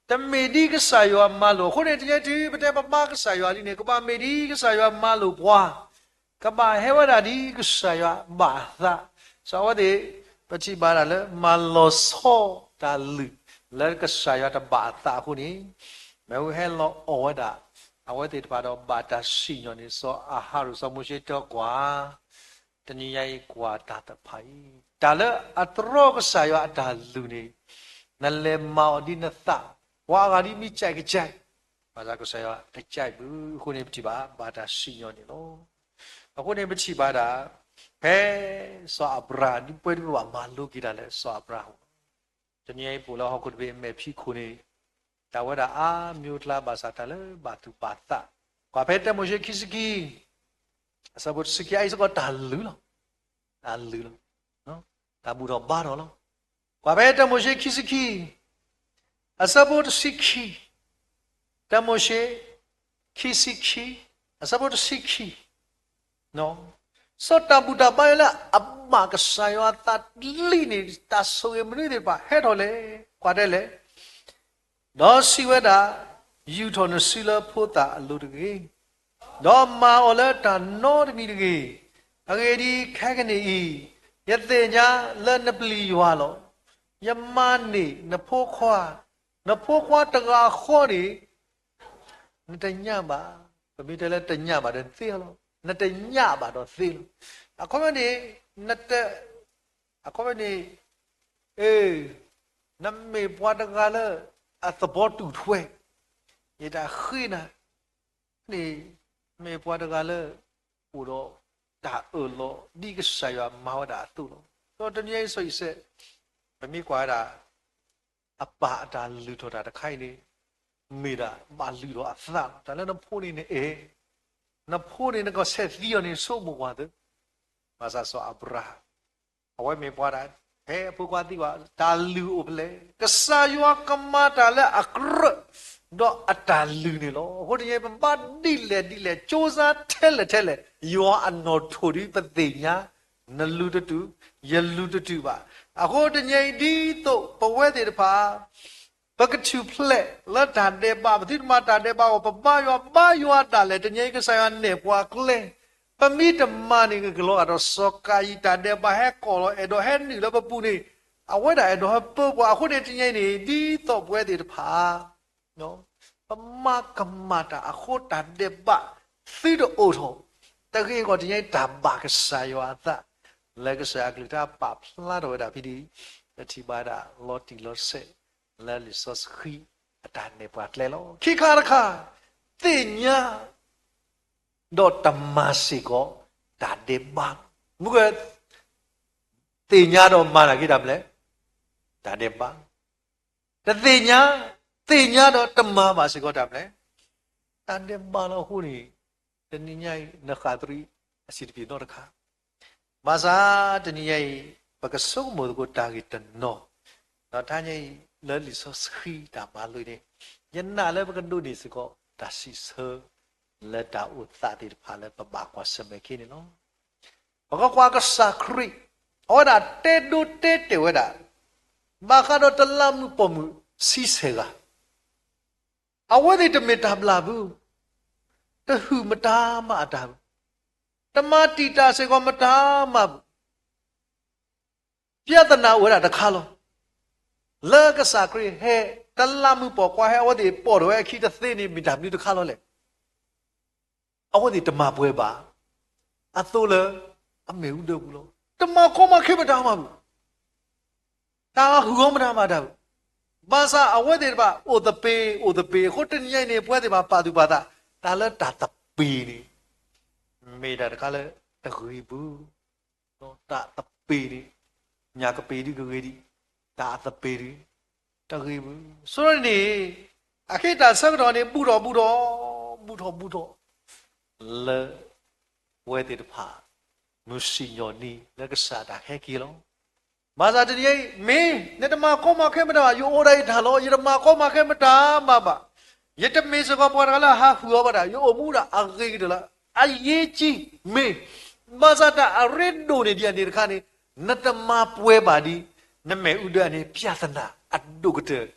တမ့ၢ်ဒ်ကစၢ်ယွၤမၤလိာ်အဃိန့ၣ် တနံၤညါအံၤတုၤပတဲပဘါကစၢ်ယွၤလံန့ၣ် ကဘၣ်မ့ၢ်ဒ်ကစၢ်ယွၤမၤလိာ်ပှၤ ကဘၣ်ဟဲဝဲဒၣ်ဒ်ကစၢ်ယွၤဘၣ်အသး, စီၤအဝဲသ့ၣ် ပထံၣ်ဘၣ်ဒၣ်လၢမၤလီၤဆီတၢ်လုၢ်လၢကစၢ်ယွၤတဘၣ်အသးအဃိန့ၣ်, မ့ၣ်အူဟဲလီၤအီၣ်ဝဲဒၣ် အဝဲသ့ၣ်တဖၣ်ဒီးဘၣ်တၢ်စံၣ်ညီၣ်န့ၣ် စီၤအၤဟရိၣ်စီၤမိၤၡ့တဲကွၢ် တနံၤညါအံၤကွၢ်တၢ်တဖၣ်အံၤ, တၢ်လၢအတြီကစၢ်ယွၤအတၢ်လုၢ်န့ၣ် နလဲၤမၤအီၤဒ်နသး, ပှၤအဂၤဒ်မ့ၢ်ကၠဲးကစဲး, ဘၣ်ဆၣ်ကစၢ်ယွၤတကၠဲးဘၣ်အဃိန့ၣ် ပထံၣ်ဘၣ်ဘၣ်တၢ်စံၣ်ညီၣ်န့ၣ်လီၤ. အဃိန့ၣ်ပထံၣ်ဘၣ်ဒၣ် ဖဲစီၤအၤဘြၤဟၣ် ဒ်ပဝဲဒ်ပဘၣ်မၤလိက့ၤတၢ်လၢစီၤအၤဘြၤဟၣ် တနံၤအံၤပအိၣ်လၢဟီၣ်ခိၣ်တဘ့ၣ်အမဲာ်ဖံးခိၣ်န့ၣ်, တၢ်ဝဲဒၣ်အါမံၤအါကျါဘၣ်ဆၣ်တၢ်လၢဘၣ်သူၣ်ဘၣ်သး, ကွၢ်ဖဲတၢမိၤၡ့ခံဆံခံ, အဆၢဖိတဆံခံ အအံၤစ့ၢ်ကီးတၢ်လုၢ်လီၤ, တၢ်လုၢ်လီၤ, တၢ်ဘူၣ်ထီၣ်ဘါထီၣ်လီၤ. ကွၢ်ဖဲတၢမိၤၡ့ခံဆံခံ, အဆၢဖိတဆံခံ, တၢမိၤၡ့ ခံဆံခံ, အဆၢဖိတဆံခံ စီၤတၢ်ဘူၣ်တၢ်ဘါလၢအဘၣ်ကစၢ်ယွၤအသးလံန့ၣ် တၢ်ဆိၣ်ဂ့ၤမနုၤသ့ၣ်တဖၣ်ဟဲထီၣ်လဲၣ်, ကွၢ်တဲလဲၣ်, ဒီးစံးဝဲဒၣ်, ယူာ်ထီၣ်နစုလၢဖိသၣ်အလိၤတဂ့ၤ, ဒီးမၤအီၤလၢတၢ်နီတမံၤတဂ့ၤ. အဂ့ၢ်ဒ်အံၤ, ခဲကနံၣ်အံၤ, ယသ့ၣ်ညါလၢနပျံၤယွၤလီၤ. ယမၤန့ၢ်နဖိခွါ, နဖိခွါတဂၤဃီန့ၣ် နတညၣ်ဘၣ်, ပမ့ၢ်တဲလၢတညၣ်ဘၣ်ဒီးသ့လီၤ, နတညၣ်ဘၣ်ဒီးသ့လီၤ. အခီပညီန့ၣ်, နတ, အခီပညီန့ၣ်, အ့, နမ့ၢ်ပှၤတဂၤလၢအသဘီတူၢ်ထွဲ, ယတၢ်ဃ့နၤန့ၣ်, မ့ၢ်ပှၤတဂၤလၢအိၣ်ဒီးတၢ်အၢၣ်လီၤ ဒ်ကစၢ်ယွၤမၤဝဲဒၣ်အသိးလီၤ. ဒီးတနံၤအံၤစီၤအံၤစဲး, ပမ့ၢ်ကွၢ်ဝဲဒၣ် အပၢ်အတၢ်လုၢ်ထီၣ်တၢ်တခါအံၤန့ၣ်, မ့ၢ်ဒၣ်ဘၣ်လုၢ်ထီၣ်အသးလီၤ. တၢ်လၢနဖိန့ၣ်နအဲၣ်, နဖိန့ၣ်နကဆဲးသံအီၤန့ၣ် ဆိကမိၣ်ကွၢ်သၢ, ဘၣ်ဆၣ်စီၤအၤဘြၤဟၣ် အဝဲမ့ၢ်ပှၤဒၣ်, ဖဲအဖိခွါသံကွၢ် တၢ်လုၢ်အိၣ်ဖဲလဲၣ်, ကစၢ်ယွၤကမၤတၢ်လၢအကြၢး, ဒီးအတၢ်လုၢ်န့ၣ်လီၤ. အဃိတနံၤအံၤ ပဘၣ်ဒ်လဲၣ်ဒ်လဲၣ် ကၠိစါထဲလဲၣ်ထဲလဲၣ်, ယွၤအနီၣ်ထိၣ်ဒ်ပသ့ၣ်ညါ, နလူၤတတုာ်, ယလူၤတတုာ်ဘၣ်. အဃိတနံၤအံၤဒ်သိးပဝဲသ့ၣ်တဖၣ် ပကထူၣ်ဖျဲးလၢတၢ်ဒဲးဘး, ပသုတမၤတၢ်ဒဲးဘးအဂီၢ်, ပဘါယွၤ, ဘါယွၤဒၣ်လဲာ်, တနံၤအံၤကစၢ်ယွၤနဲၣ်ပှၤကျဲ, ပမ့ၢ်တမၤန့ၣ် ကကလီၤဂာ်ဒီးစီၤကၤယံၣ် တၢ်ဒဲးဘးဟဲကိးလီၤ, အဲၣ်ဒိးဟဲနုာ်လၢပပူၤန့ၣ်, အဝဲဒၣ်အဲၣ်ဒိးဟဲပၢပှၤ. အဃိန့ၣ်တနံၤအံၤန့ၣ် ဒ်သိးပဝဲသ့ၣ်တဖၣ် ပမၤကမၣ်တၢ်အဃိ တၢ်ဒဲးဘးသုတအိၣ်ထီၣ်, တဂ့ၤအဂီၢ်တနံၤအံၤ တၢ်ဘၣ်ကစၢ်ယွၤအသး, လၢကစၢ်ယွၤအကလုၢ်ကထါပာ်ဖျါထီၣ်ဝဲဒၣ်ဖဲဒ်အံၤ, ပထံၣ်ဘၣ်ဒၣ်လီၤတံၢ်လီၤဆဲး လၢလံာ်စီဆှံအတၢ်နဲၣ်ပှၤကျဲလီၤ. ခံခါတခါ, သ့ၣ်ညါ ဒီးတမၤစ့ၢ်ကီးတၢ်ဒဲးဘး, မုၢ်က သ့ၣ်ညါဒီးမၤနာ်က့တၢ်မနုၤလဲၣ်, တၢ်ဒဲးဘး, တသ့ၣ်ညါ, သ့ၣ်ညါဒီးတမၤဘၣ်စ့ၢ်ကီးတၢ်မနုၤလဲၣ်, တၢ်ဒဲးဘးလီၤ. အဃိန့ၣ် တနံၤညါအံၤ နဃၣ်သရံးအဆံးတပျ့ၤနီတခါ, ဘၣ်ဆၣ်တနံၤညါအံၤ ပကဆိကမိၣ်သကိးတၢ်ဂ့ၢ်တနီၤ, ဒီးတနံၤညါအံၤ လၢလံာ်စီဆှံတၢ်မၤလိန့ၣ်, ယနာ်လၢပကဒိးန့ၢ်စ့ၢ်ကီးတၢ်စံးဆၢ လၢတၢ်အိၣ်သးသ့ၣ်တဖၣ်လၢပဘၣ်ကွၢ်ဆၢၣ်မဲာ်ခ့န့ၣ်လီၤ. ပကကွၢ်ကစၢ်ခရံာ်, အဝဲဒၣ်တဲဒိတဲတဲာ်ဝဲဒၣ်, ဘၣ်ဃးဒီးတလးမုၣ်ပိာ်မုၣ်ဆံဆဲၣ်ဂၤ, အဝဲသ့ၣ်တမ့ၢ်တၢ်ဘျၣ်ဘု, တဟုၣ်မတၤမၤအတၢ်ဘၣ်, တမၤတံာ်တာ်စ့ၢ်ကီးမတၤမၤဘၣ် ပြဿနာအိၣ်ဝဲဒၣ်တခါလီၤ. လၢကစၢ်ခရံာ်ဟဲ တလးမုၣ်ပိာ်ခွါဟဲ အဝဲသ့ၣ်ပိာ်ထီၣ်ဝဲအခံတသ့န့ၣ် မ့ၢ်တၢ်မနုၤတခါလီၤလဲၣ်. အဝဲသ့ၣ်တမၤပှဲၤဘၣ် အသိလၢအမ့ၣ်အူဒၢပူၤလီၤ. တမၤခီမၤခံမတၤမၤဘၣ်, တၢ်ဟုၣ်အီၤမတၤမၤတၢ်ဘၣ်. ဘၣ်ဆၣ်အဝဲသ့ၣ်တဖၣ်အိၣ်သပ့ၤ အိၣ်သပ့ၤအဃိ တနံၤညါအံၤန့ၣ် ပဝဲသ့ၣ်တဖၣ်ပာ်သူၣ်ပာ်သး တၢ်လၢတၢ်သပ့ၤန့ၣ် မ့ၢ်တၢ်တခါလၢတဂ့ၤဘၣ်. တၢ်သပ့ၤန့ၣ် ညၣ်ကပ့ၤဒုကဂ့ၤဒံး, တၢ်အသပ့ၤဒု တဂ့ၤဘၣ်. ဆိန့ၣ် အခဲအံၤတၢ်ဆၢကတီၢ်န့ၣ် ဘူးထီၣ်ဘူးထီၣ်, ဘူးထီၣ်ဘူးထီၣ် လၢပဝဲသ့ၣ်တဖၣ် မုၢ်စံၣ်ညီၣ်နံၤလၢကစၢ်တၢ်ဟဲက့ၤလီၤ. ဘၣ်ဆၣ်တနံၤအံၤ မ့ၢ်နတမၤကီမၤခဲမတၤဘၣ်, ယအိၣ်ဒၣ်ယတၢ်လီၤ, ယတမၤကီမၤခဲမတၤမးဘၣ်, ယတမ့ၢ်စ့ၢ်ကီးပှၤတဂၤလၢအဟးဟုၣ်အီၤဘၣ်တၢ်, ယအိၣ်မူဒၣ်အဂ့ၤကတၢၢ်လီၤ. အရေးကြီး မ့ၢ်, ဘၣ်ဆၣ်တၢ်အရ့ဒိၣ်န့ၣ်ဒ်အန့ၣ်တခါန့ၣ်, နတမၤပှဲၤဘၣ်ဒ် နမဲာ်အူဒၢန့ၣ် ပြဿနာအဒိၣ်ကတၢၢ်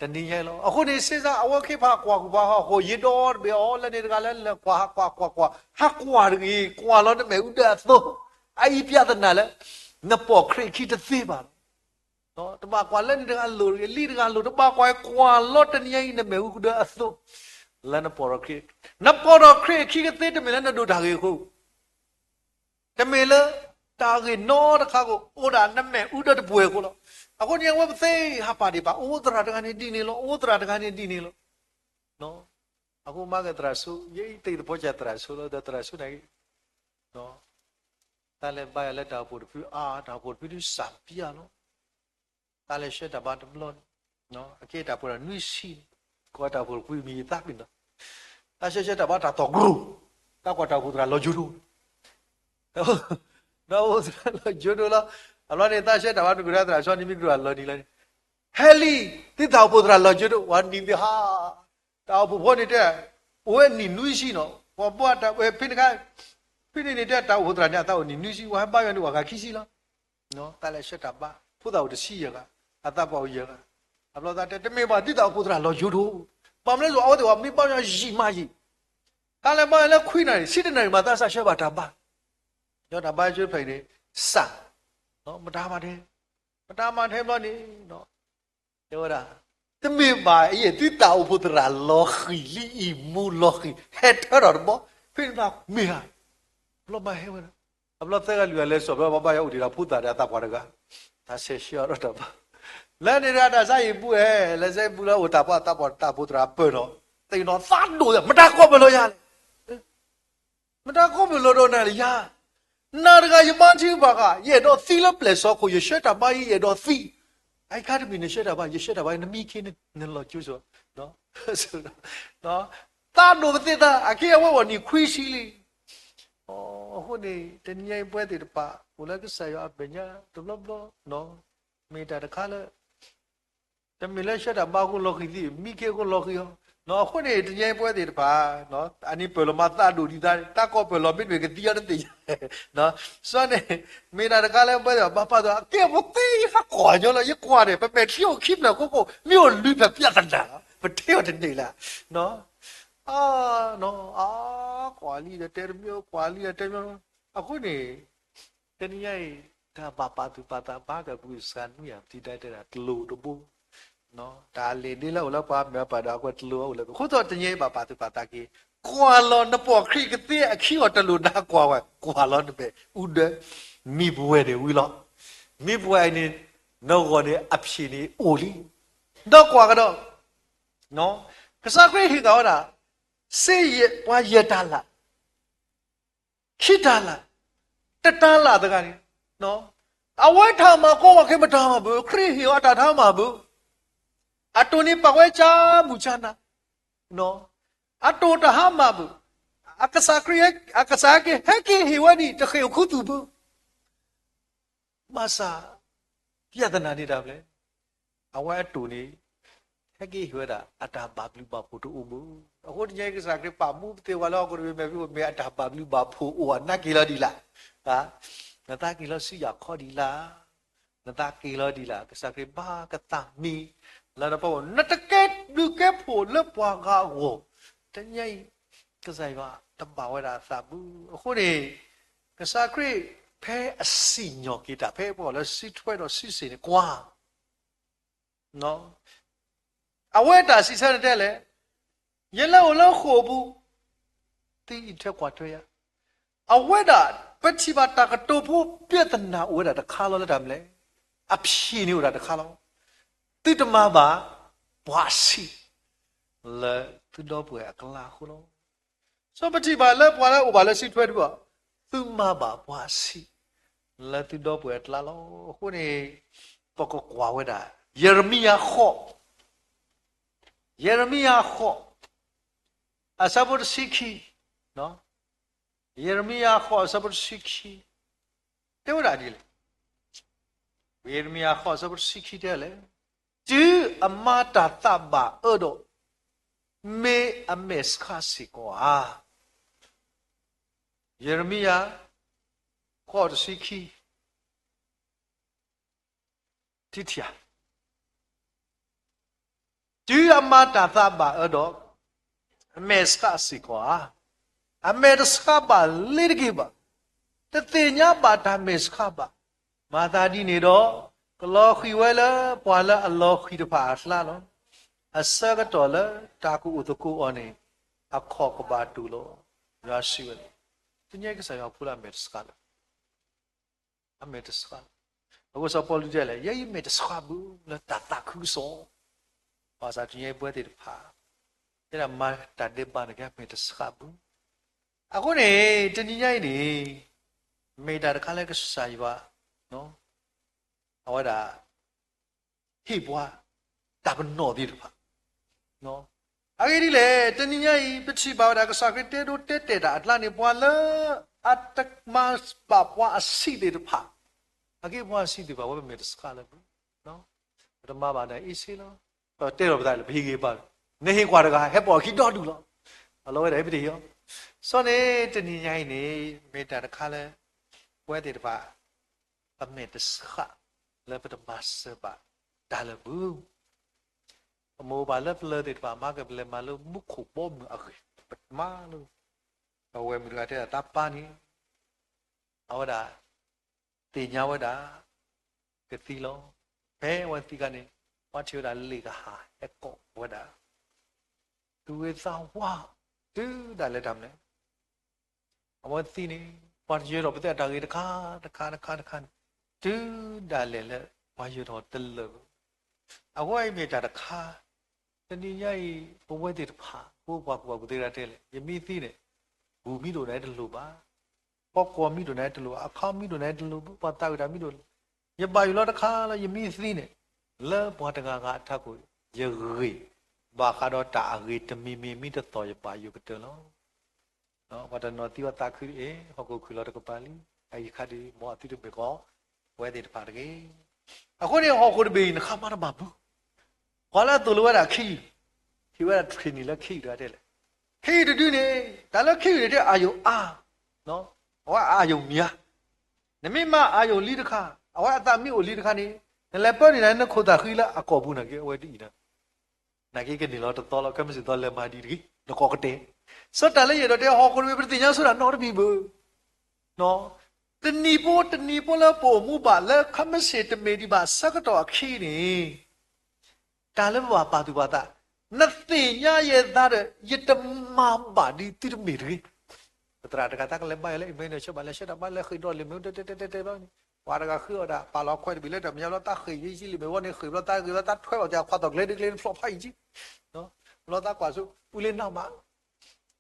တနံၤညါအံၤလီၤ. အဃိန့ၣ် စ့စ့ အဝဲခ့ဖးကွၢ်ဃုာ်ပှၤဟီၣ်ခိၣ် ယဒီတဘ့ၣ်အီၤလၢန့ၣ်တဂၤလၢလၢကွၢ် ကွၢ် ကွၢ် ကွၢ်, ဟးကွၢ်တဂ့ၤ, ကွၢ်လီၤနမဲာ်အူဒၢအသိး, အအံၤပြဿနာလၢ နပိာ်ခရံာ်အခံတသ့ဘၣ်လီၤ. တဘၣ်ကွၢ်လၢန့ၣ်တဂၤလိၤတဂ့ၤ, လံတဂၤလိၤ, တဘၣ်ကွၢ် ကွၢ်လီၤတနံၤညါအံၤ နမဲာ်အူဒၢအသိး လၢနပိာ်ဒီးခရံာ်, နပိာ်ဒီးခရံာ်အခံကသ့ တမ့ၢ်လၢနဒိးတၢ်ဂ့ၤအဃိ တမ့ၢ်လၢတၢ်ဂ့ၤနီတခါအဃိ, အိၣ်ဒၣ်နမဲာ်အူဒၢတပှဲၤအဃိလီၤ. အဃိန့ၣ် အဝဲပသ့ဟးပာ်ဒံးဘၣ်, အိၣ်သရၣ်တဂၤန့ၣ်ဒ်န့ၣ်လီၤ, အိၣ်သရၣ်တဂၤန့ၣ်ဒ်န့ၣ်လီၤ. အဃိမၤက့ၤသရၣ်စိ, ယအံၤသ့ၣ်သပီၤကၢ်သရၣ်စိလီၤ, ဒီးသရၣ်စိန့ၣ် တၢ်လဲၤဘါယွၤလၢတၢ်အိၣ်ဖှိၣ်တဖုအါ, တၢ်အိၣ်ဖှိၣ်တဖုဒုးစၢ်ပျၢ်လီၤ. တၢ်လဲၤဆှၢတၢ်ဘါတဘျီန့ၣ်, အကဲတၢ်အိၣ်ဖှိၣ်ဒီးနွံဆံန့ၣ်, ကွၢ်တၢ်အိၣ်ဖှိၣ်တဖုမံၤသးပ့ၤနီၤ, တၢ်ဆှၢဆှၢတၢ်ဘါတၢ်သီၣ်ကရူၢ်, တၢ်ကွၢ်တၢ်အိၣ်ဖှိၣ်သရၣ်လီၤယိၤဒိၣ်, တၢ်အိၣ်ဖှိၣ်သရၣ်လီၤယိၤဒိၣ်လီၤ. အဘျီန့ၣ် တၢ်ဆှၢတၢ်ဘါမ့ၢ်ကရၢသရၣ်စီန့ၣ် မ့ၢ်ကရၢလီၤနံၤလီၤန့ၣ်, ဟဲလံ, သုတၢ်အိၣ်ဖှိၣ်သရၣ်လီၤယိၤဒိၣ်, ဝဲနံၤသ့ၣ်ဟါ တၢ်အိၣ်ဖှိၣ်ဖိန့ၣ်တဲ, အိၣ်ဝဲနံၣ်နွံဆံနီၤ, ပှၤဘၣ်တၢ်ဝဲဖဲန့ၣ်ခါ, ဖဲန့ၣ်န့ၣ်တဲ တၢ်အိၣ်ဖှိၣ်သရၣ်န့ၣ် အသးအိၣ်နံၣ်နွံဆံ, ပှၤဟဲဘါယွၤန့ၣ် ပှၤဂၤခံဆံလီၤ. တၢ်လဲၤဆှၢတၢ်ဘါ, ဖိသၣ်အိၣ်တဆံယဲၢ်ဂၤ, အသးပှၢ်အိၣ်ယဲၢ်ဂၤ, အဘျီသးတဲ တမ့ၢ်ဘၣ် ဒ်တၢ်အိၣ်ဖှိၣ်သရၣ်လီၤယိၤဒိၣ်, ဘၣ်မနုၤလဲၣ် အဝဲသ့ၣ်ပှၤမ့ၢ်ဘါယွၤယံာ်မးယံာ်, တၢ်လဲၤဘါယွၤလၢခွံနၣ်ရံၣ် ဆံတနၣ်ရံၣ်မး သးစၢ်ဆှၢဘၣ်တၢ်ဘါ, ဒီးတၢ်ဘါယွၤဖျၢၣ်အံၤန့ၣ်, စၢ်, မတၤမၤထဲ, မတၤမၤထဲဘျီန့ၣ် တဲဝဲဒၣ်, တမ့ၢ်ဘၣ်အံၤ သုတၢ်အိၣ်ဖှိၣ်သရၣ်လီၤဃံၤလံအံၤ မူလီၤဃံၤ ဟဲထၢထီၣ်တဘျီ, ဖဲန့ၣ်မ့ၢ်ဧါ, ဘျီမၤဟဲဝဲဒၣ်, အဘျီသၢဂၤလွံၢ်ဂၤလဲၤစိာ်ဘျီ ဘါယွၤအိၣ်ဒံးဒီးဖိသၣ်ဒီးအသးပှၢ်တဂၤ, တၢ်ဆဲးဆှၢအီၤဒီးတၢ်ဘါ, လၢန့ၣ်တဂၤတၢ်ဆါဟံၣ်ပူၤဧဲ, လၢဆါဟံၣ်ပူၤလၢအိၣ်တၢ်ပှၢ်သးပှၢ်တၢ်အိၣ်ဖှိၣ်သရၣ်ပၢၢ်နီၤ, သ့ၣ်နီၣ်သးဒိၣ်, မတၤကိးပလီၤယၤလဲၣ် မတၤကိးပလီၤဒီးနၤလၢယၤ, နၤတဂၤယဘါထုကဖၣ်ဃာ် ယအဲၣ်ဒိးသံလၢပျဲၢ်စီခိၣ် ယဆှၢတၢ်ဘါအံၤ ယအဲၣ်ဒိးသံ, အအံၤခါတမံၤနဆှၢတၢ်ဘါ ယဆှၢတၢ်ဘါ နမံခ့နလီၤကၠိစီ, သးဒိၣ်ပသ့ၣ်သး အက့ၢ်အဝဲအီၤနံၣ်ခွံဆံလံ, အဃိန့ၣ် တနံၤအံၤပဝဲသ့ၣ်တဖၣ် အိၣ်လၢကစၢ်ယွၤအမဲာ်ညါတဘျီဘျီ, မ့ၢ်တၢ်တခါလၢ တမ့ၢ်လၢဆှၢတၢ်ဘါအဃိလီၤဃံၤသံ, မံခ့အဃိလီၤဃံၤအီၤ, အဃိန့ၣ် တနံၤအံၤပဝဲသ့ၣ်တဖၣ် အန့ၣ်ပၢၢ်လီၤမၤသးဒိၣ်ဒံးသး, တၢ်ကိးပၢၢ်လီၤမ့တမ့ၢ်ကသံအီၤတသ့ၣ်ညါ, စီန့ၣ် မ့ၢ်တၢ်တခါလၢပဝဲသ့ၣ်ဘၣ်ပာ်သူၣ် အကဲပသ့ဟးကွၢ်ညီလီၤ, ယကွၢ်န့ၣ် ပမဲာ်ချံအိၣ်ခံဖျၢၣ်ဃိဃိ မ့ၢ်အိၣ်လွံၢ်ဖျၢၣ်ပြဿနာလီၤ, ပထံၣ်အီၤတန့ၢ်လၢၤ, အါ, ကွၢ်လံဒီးတဲတမံၤ ကွၢ်လံဒီးတဲမံၤ, အဃိန့ၣ် တနံၤညါအံၤ တၢ်ဘၣ်ပာ်သူၣ်ပာ်သးဘၣ်ကပူၤစှၤနွံယၤ ပတံၤဒၣ်တဲဒၣ်တလိၤတဘိ, တၢ်လဲၤဒ်လၢအိၣ်လၢပှၤမဲာ်ပာ်ဒီးအကွဲးတလိၤအိၣ်လၢ အဃိသတးတနံၤအံၤဘၣ်ပာ်သူၣ်ပာ်သးက့ၤ, ကွၢ်လီၤနပိာ်ခရံာ်ကသ့အခံအီၤတလိၤနကွၢ်ဝဲ, ကွၢ်လီၤနမဲာ်အူဒၢ, မံပဝဲန့ၣ်ဝံၤလီၤ, မံပဝဲအံၤန့ၣ် နဂီၢ်န့ၣ်အဖျၢၣ်န့ၣ်အိၣ်လံ, ဒီးကွၢ်ကဒီး, ကစၢ်ခရံာ်ဟ့ၣ်က့ၤဝဲဒၣ် စ့ယဲၢ်ပှၤယဲၢ်တၤလၣ် ခံတၤလၣ်, တတၤလၣ်တဂၤန့ၣ်, အဝဲတၢ်မၤကီမၤခဲမတၤမၤဘၣ်, ခရံာ်ဟ့ၣ်အီၤတၢ်တၢ်မၤဘၣ်, အတိၢ်န့ၣ်ပာ်ဝဲကၢမုၢ်ကၢနၤ, အတိၢ်တဟါမၢ်ဘၣ်, အကစၢ်ခရံာ် အကစၢ်က့ၤဟဲက့ၤဟ့ၣ်ဝဲဒၣ် တဃ့ၢ်အိၣ်ခူသူၣ်ဘၣ် ဘၣ်ဆၣ် ပြဿနာန့ၣ်တၢ်ဖျဲၣ်, အဝဲအတိၢ်န့ၣ် ဟဲက့ၤဟ့ၣ်ဝဲဒၣ် အတၢ်ဘၣ်ဘျုးဘၣ်ဖှိၣ်တအိၣ်ဘၣ်. အဃိတနံၤအံၤ ကစၢ်ခရံာ်ပာ်မူပသ့ၣ်ဝဲလၢဟီၣ်ခိၣ်တဘ့ၣ် မ့ၢ်ဖဲမ့ၢ်အတၢ်ဘၣ်ဘျုးဘၣ်ဖှိၣ်အိၣ် အနၢ်က့ၤလီၤဒံးလၢ်, နသးက့ၤလီၤဆူယၤခီဒံးလၢ်, နသးက့ၤလီၤဒံးလၢ်, ကစၢ်ခရံာ်ဘၣ်ကသးမံ လၢနပီၢ် နတကဲဘျုးကဲဖှိၣ်လၢပှၤဂၤအဂီၢ်, တနံၤအံၤ ကစၢ်ယွၤတဘၣ်ဝဲဒၣ်အသးဘၣ်. အဃိန့ၣ် ကစၢ်ခရံာ်ဖဲအစံၣ်ညီၣ်က့ၤတၢ် ဖဲပှၤလၢစုထွဲဒီးစုစ့ၣ်န့ၣ် ကွၢ် အဝဲတၢ်စံးဆၢန့ၣ်တဲလဲၣ်, ယလဲၤအိၣ်လၢဃိာ်အပူၤ, သုအံးထွဲကွၢ်ထွဲယၤ. အဝဲဒၣ် ပထံၣ်ဘၣ်တၢ်ကတိၤဖိ ပြဿနာအိၣ်ဝဲဒၣ်တခါလီၤလၢတၢ်မနုၤလဲၣ်, အဖျၢၣ်န့ၣ်အိၣ်ဒၣ်တခါလီၤ. သုတမၤဘၣ်ပှၤဆံး လၢသုဒီပုၢ်ဝဲၢ်အကျါအဃိလီၤ. စီၤပထံၣ်ဘၣ်လၢပှၤလၢအိၣ်ဘၣ်လၢစုထွဲတဖၣ်, သုမၤဘၣ်ပှၤဆံး လၢသုဒီပုၢ်ဝဲၢ်အကျါလီၤ. အဃိန့ၣ် ပကကွၢ်ဝဲဒၣ် ယံးရမံယၤဃိး, ယံးရမံယၤဃိး အဆၢဖိတဆံခံ, ယံးရမံယၤဃိး အဆၢဖိတဆံခံ တဲဝဲဒၣ်ဒ်လဲၣ်. ယံးရမံယၤဃိး အဆၢဖိတဆံခံတဲလဲၣ်, တုၤအမၤတၢ်သးဘၣ်အၢဒီး, မ့ၢ်အမဲာ်ဆှးစ့ၢ်ကီးဧါ. ယံးရမံယၤ ဃိးတဆံခံ ထံထံဧါ, တုၤအမၤတၢ်သးဘၣ်အၢဒီး, အမဲာ်ဆှးစ့ၢ်ကီးဧါ. အမဲာ်တဆှးဘၣ်လ့ၤတက့ၢ်ဘၣ်. တသ့ၣ်ညါဘၣ်တၢ်မဲာ်ဆှးဘၣ်. မၤသးဒ်န့ၣ်ဒီး, ကလီၤဃံၤဝဲလၢပှၤလၢအလီၤဃံၤတဖၣ်အကျါလီၤ. အဆၢကတီၢ်လၢတၢ်ကအိၣ်သကိးအီၤန့ၣ်, အခီၣ်ကဘၣ်တူာ်လီၤ. ယွၤစံးဝဲ, တနံၤညါအံၤကစၢ်ယွၤဖိလၢအမဲာ်တဆှးလၢ အမဲာ်တဆှးလီၤ. အဃိစီၤပီလူးတဲလဲၣ်, ယဲယမဲာ်တဆှးဘၣ်လၢတၢ်သးခုကစီၣ်, ဘၣ်ဆၣ်တနံၤညါအံၤပဝဲသ့ၣ်တဖၣ်, တဲဒၣ်မၤတၢ်ဒဲးဘးန့ၣ်က့ အမဲာ်တဆှးဘၣ်. အဃိန့ၣ် တနံၤညါအံၤန့ၣ်, မ့ၢ်တၢ်တခါလၢကစၢ်ယွၤ အဝဲဒၣ် ဟ့ၣ်ပှၤ တၢ်ပနီၣ်သ့ၣ်တဖၣ်. အဂ့ၢ်ဒ်လဲၣ်, တနံၤညါအံၤ ပထံၣ်ဘၣ်ဝဲဒၣ် ကစၢ်ခရံာ်တဲဒိတဲတဲာ်တၢ်အကျါန့ၣ် ပှၤလၢအတမၤဘၣ်ပှၤအဆံးသ့ၣ်တဖၣ်, အက့ပှၤအဆံးသ့ၣ်တဖၣ် ဝဲပမဲာ်တဆှးလၢၤဘၣ်. ပတမၤဘၣ်ဒ်အံၤစ့လီၤ. ပတဲလီၤပသးလၢပဟ့ၣ်ဂ့ၤဘၣ်, နဟ့ၣ်ကွၢ်တဂၤ ဟဲပိာ်အခံဒီဒူၣ်လီၤ. အလီၢ်ဝဲဒၣ်ပတဟ့ၣ်အီၤ. စီၤန့ၣ် တနံၤညါအံၤန့ၣ် မ့ၢ်တၢ်တခါလၢ ပဝဲသ့ၣ်တဖၣ် ပမဲာ်တဆှးလၢပတမၤစၢၤဘၣ်တၢ်လၢၤဘၣ်. ပမိၢ်ပၢ်လၢပျၢၤသ့ၣ်တဖၣ် မၤကပလဲၤမၤလၢမူခိၣ်ဘီမုၢ်အဂ့ၢ် ပမၤလၢ အဝဲမုၢ်တဂၤတဲဒၣ်တၢ်ပၢ်န့ၣ် အဝဲဒၣ် သ့ၣ်ညါဝဲဒၣ် ကသံလီၤ. ဖဲအဝဲသံခါန့ၣ် ပှၤထံၣ်ဝဲဒၣ်လ့ၣ်ကဟၣ်ဟဲကိးဝဲဒၣ် သူၣ်ဂ့ၤသးဝါ တုၤဒၣ်လဲာ်တၢ်မနုၤလဲၣ် အဝဲသံန့ၣ် ပှၤတယၢၤထီၣ်ပသဲအတၢ်ဂ့ၤတခါတခါတခါတခါန့ၣ် တုၤဒၣ်လဲာ်လၢ ပှၤယၢၤထီၣ်တလၢာ်ဘၣ်. အဝဲအံၤမ့ၢ်တၢ်တခါ တနံၤညါအံၤ ပဝဲသ့ၣ်တဖၣ် ပဝဲပှၤကူၣ်ဘၣ်ကူၣ်သ့ဒၣ်တဲလဲၣ် ယမ့ၢ်သံန့ၣ် ဂူာ်မံဒိၣ်န့ၣ်တလိၣ်ဘၣ်, ဖီကွီၢ်မံဒိၣ်န့ၣ်တလိၣ်ဘၣ်, အခီမံဒိၣ်န့ၣ်တလိၣ်ဘၣ်, ပှၤသးဝံၣ်တၢ်မံဒိၣ်န့ၣ် ယဘၣ်ယိၣ်လီၤတခါလၢယမ့ၢ်သံန့ၣ် လၢပှၤတဂၤဂၤအထးခိၣ် ယဂ့ၤ ဘၣ်ဃးဒီးတၢ်အဂ့ၤတမံၤမံၤ မ့ၢ်တသီၣ်ယဘၣ်ယိၣ်ကတၢၢ်လီၤ. ပှၤတနီၤသံဝဲသးခုအံၤ ဟီၣ်ခိၣ်ခုၣ်လီၤတကပၤလံ, အအံၤခါဒုး မ်အသုတမ့ၢ်ကီး ပဝဲသ့ၣ်တဖၣ်တဂ့ၤ. အဃိန့ၣ် ဟီၣ်ခိၣ်တဘ့ၣ်အံၤ နခါမၤတဘၣ်ဘၣ်. ပှၤလၢအသိၣ်လိဝဲဒၣ်ခ့ယုၢ်, ထံၣ်ဝဲဒၣ် training လၢခ့ယုၢ်တဂၤတဲလဲၣ်, ခ့ယုၢ်တဒုန့ၣ် တၢ်လၢခ့ယုၢ်န့ၣ် တဲအါယိၣ်အါ, အဝဲအါယိၣ်မံၤဧါ. နမ့ၢ်မၤအါယိၣ်လံတခါ, အဝဲအသးမ့ၢ်အိၣ်လံတခါန့ၣ် နလဲၤပၢနုာ်နၤ နခိၣ်သးဃံလၢအကိာ်ပူၤန့ၣ်က့ အဝဲဒ်အံၤဒီး နာ်က့ကန့ၢ်လီၤတသီလီၤ, ခဲမုၢ်ဆ့ၣ်သီလဲၤမၤဒ်တဂ့ၤ, နကိးကတဲာ်. စီၤတၢ်လၢယအဲၣ်ဒိးတဲ ဟီၣ်ခိၣ်တဘ့ၣ် ပတသ့ၣ်ညါဆိဒၣ်နီတမံၤဘၣ်. တနံၤဖိတနံၤဖိလၢပအိၣ်မူဘၣ်လၢ ခဲမုၢ်ဆ့ၣ်တမ့ၢ်ဒံးဘၣ်ဆၢကတီၢ်အခံန့ၣ် တၢ်လၢပဘၣ်ပာ်သူၣ်ပာ်သး, နသ့ၣ်ညါယဲသးဒီး ယတမၤဘၣ်ဒ်သုတမ့ၢ်တဂ့ၤ. ပသရၣ်တဂၤ တၢ်ကလဲၤဘါယွၤလၢ Emmanuel ဆၢဘၣ် လဲၤဆှၢတၢ်ဘါ လဲၤဃ့ၢ်ဒီးလံာ်မဲာ် တဲတဲတဲတဲတဲဘျီန့ၣ် ပှၤတဂၤဃ့အီၣ်ဒၣ် ပာ်လီၤခွဲးတဘ့ၣ်လၢတၢ်မဲာ်ညါဘျီ တၢ်ဃ့ၢ်ယံၤယံၤလံာ်မဲာ်ဝီန့ၣ် ဃ့ၢ်ဘျီ တၢ်ဂ့ၤဘျီတၢ်ထွဲဘၣ် တၢ်ခွါသီၣ်ကျဲဒ်ကျဲန့ၣ် ဖျိးဖးယံၤကံ ဘျီတၢ်ကွၢ်ဆူ ပူၤလ့ၤနီၢ်မး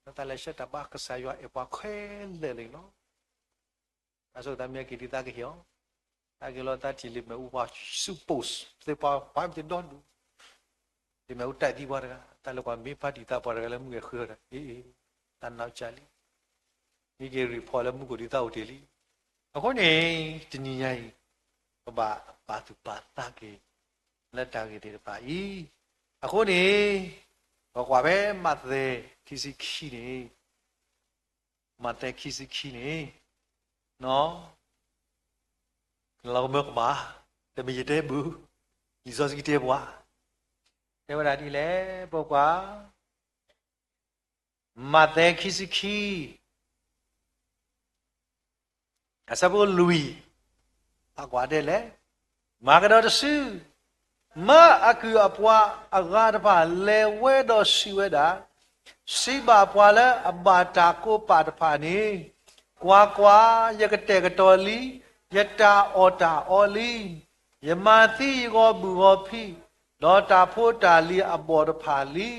တၢ်လဲၤဆှၢတၢ်ဘါ ကစၢ်ယွၤအဲၣ်ပှၤခဲလၢာ်လံလီၤ. တၢ်ဆိကတၢ်မ့ၢ်က့ၤဒ်သးကဟ့ၣ်အီၤ, တၢ်က့ၤလီၤတၢ်ထံၣ်လံာ်မဲာ်အူပှၤ ဆူ post သ့ၣ်ပှၤ ပှၤမ့ၢ်တဒီဒူၣ် လံာ်မဲာ်အူတၢ်သံပှၤတဂၤ တၢ်လၢပှၤမ့ၢ်ဖးတံၢ်သးပှၤတဂၤလၢမုၢ်ဂဲၤဃုအီၤဒီး အ့ အ့ တၢ်နီၢ်ကၢ်လံ မ့ၢ်က့ၤ report လၢမူခိၣ်ဒ်သးအိၣ်တ့ၢ်လံ. အဃိန့ၣ် တနံၤညါအံၤ ပဘၣ်ပာ်သူၣ်ပာ်သးက့ၤ လၢတၢ်ဂ့ၢ်သ့ၣ်တဖၣ်အံၤ, အဃိန့ၣ် ပကွၢ်ဖဲမးသဲ ခံဆံခံန့ၣ် မးသဲ ခံဆံခံန့ၣ် လီၤကမၢကမၣ်, တမ့ၢ်ယတဲဘၣ်, လံာ်စီဆှံတဲပှၤ, တဲဝဲဒၣ်ဒ်လဲၣ် ပကွၢ်, မးသဲ ခံဆံခံ အဆၢဖိလွံၢ်, ပကွၢ်ဒ်လဲၣ်, မၤကဒီးတစု, မၢအကုၢ်အပှၤအဂၤတဖၣ်လဲၤဝဲဒီးစံးဝဲဒၣ်, စံးဘၣ်ပှၤလၢအဘၣ်တၢ်ကိးပာ်တဖၣ်န့ၣ်, ကွၢ်ကွၢ်, ယကတဲာ်ကတီၤလံ, ယတၢ်အီၣ်တၢ်အီလံ, ယမၤသံယဂီၤဘုၣ်ဂီၤဖံး, ဒီးတၢ်ဖိတၢ်လံၤအဘီၣ်တဖၣ်လံ,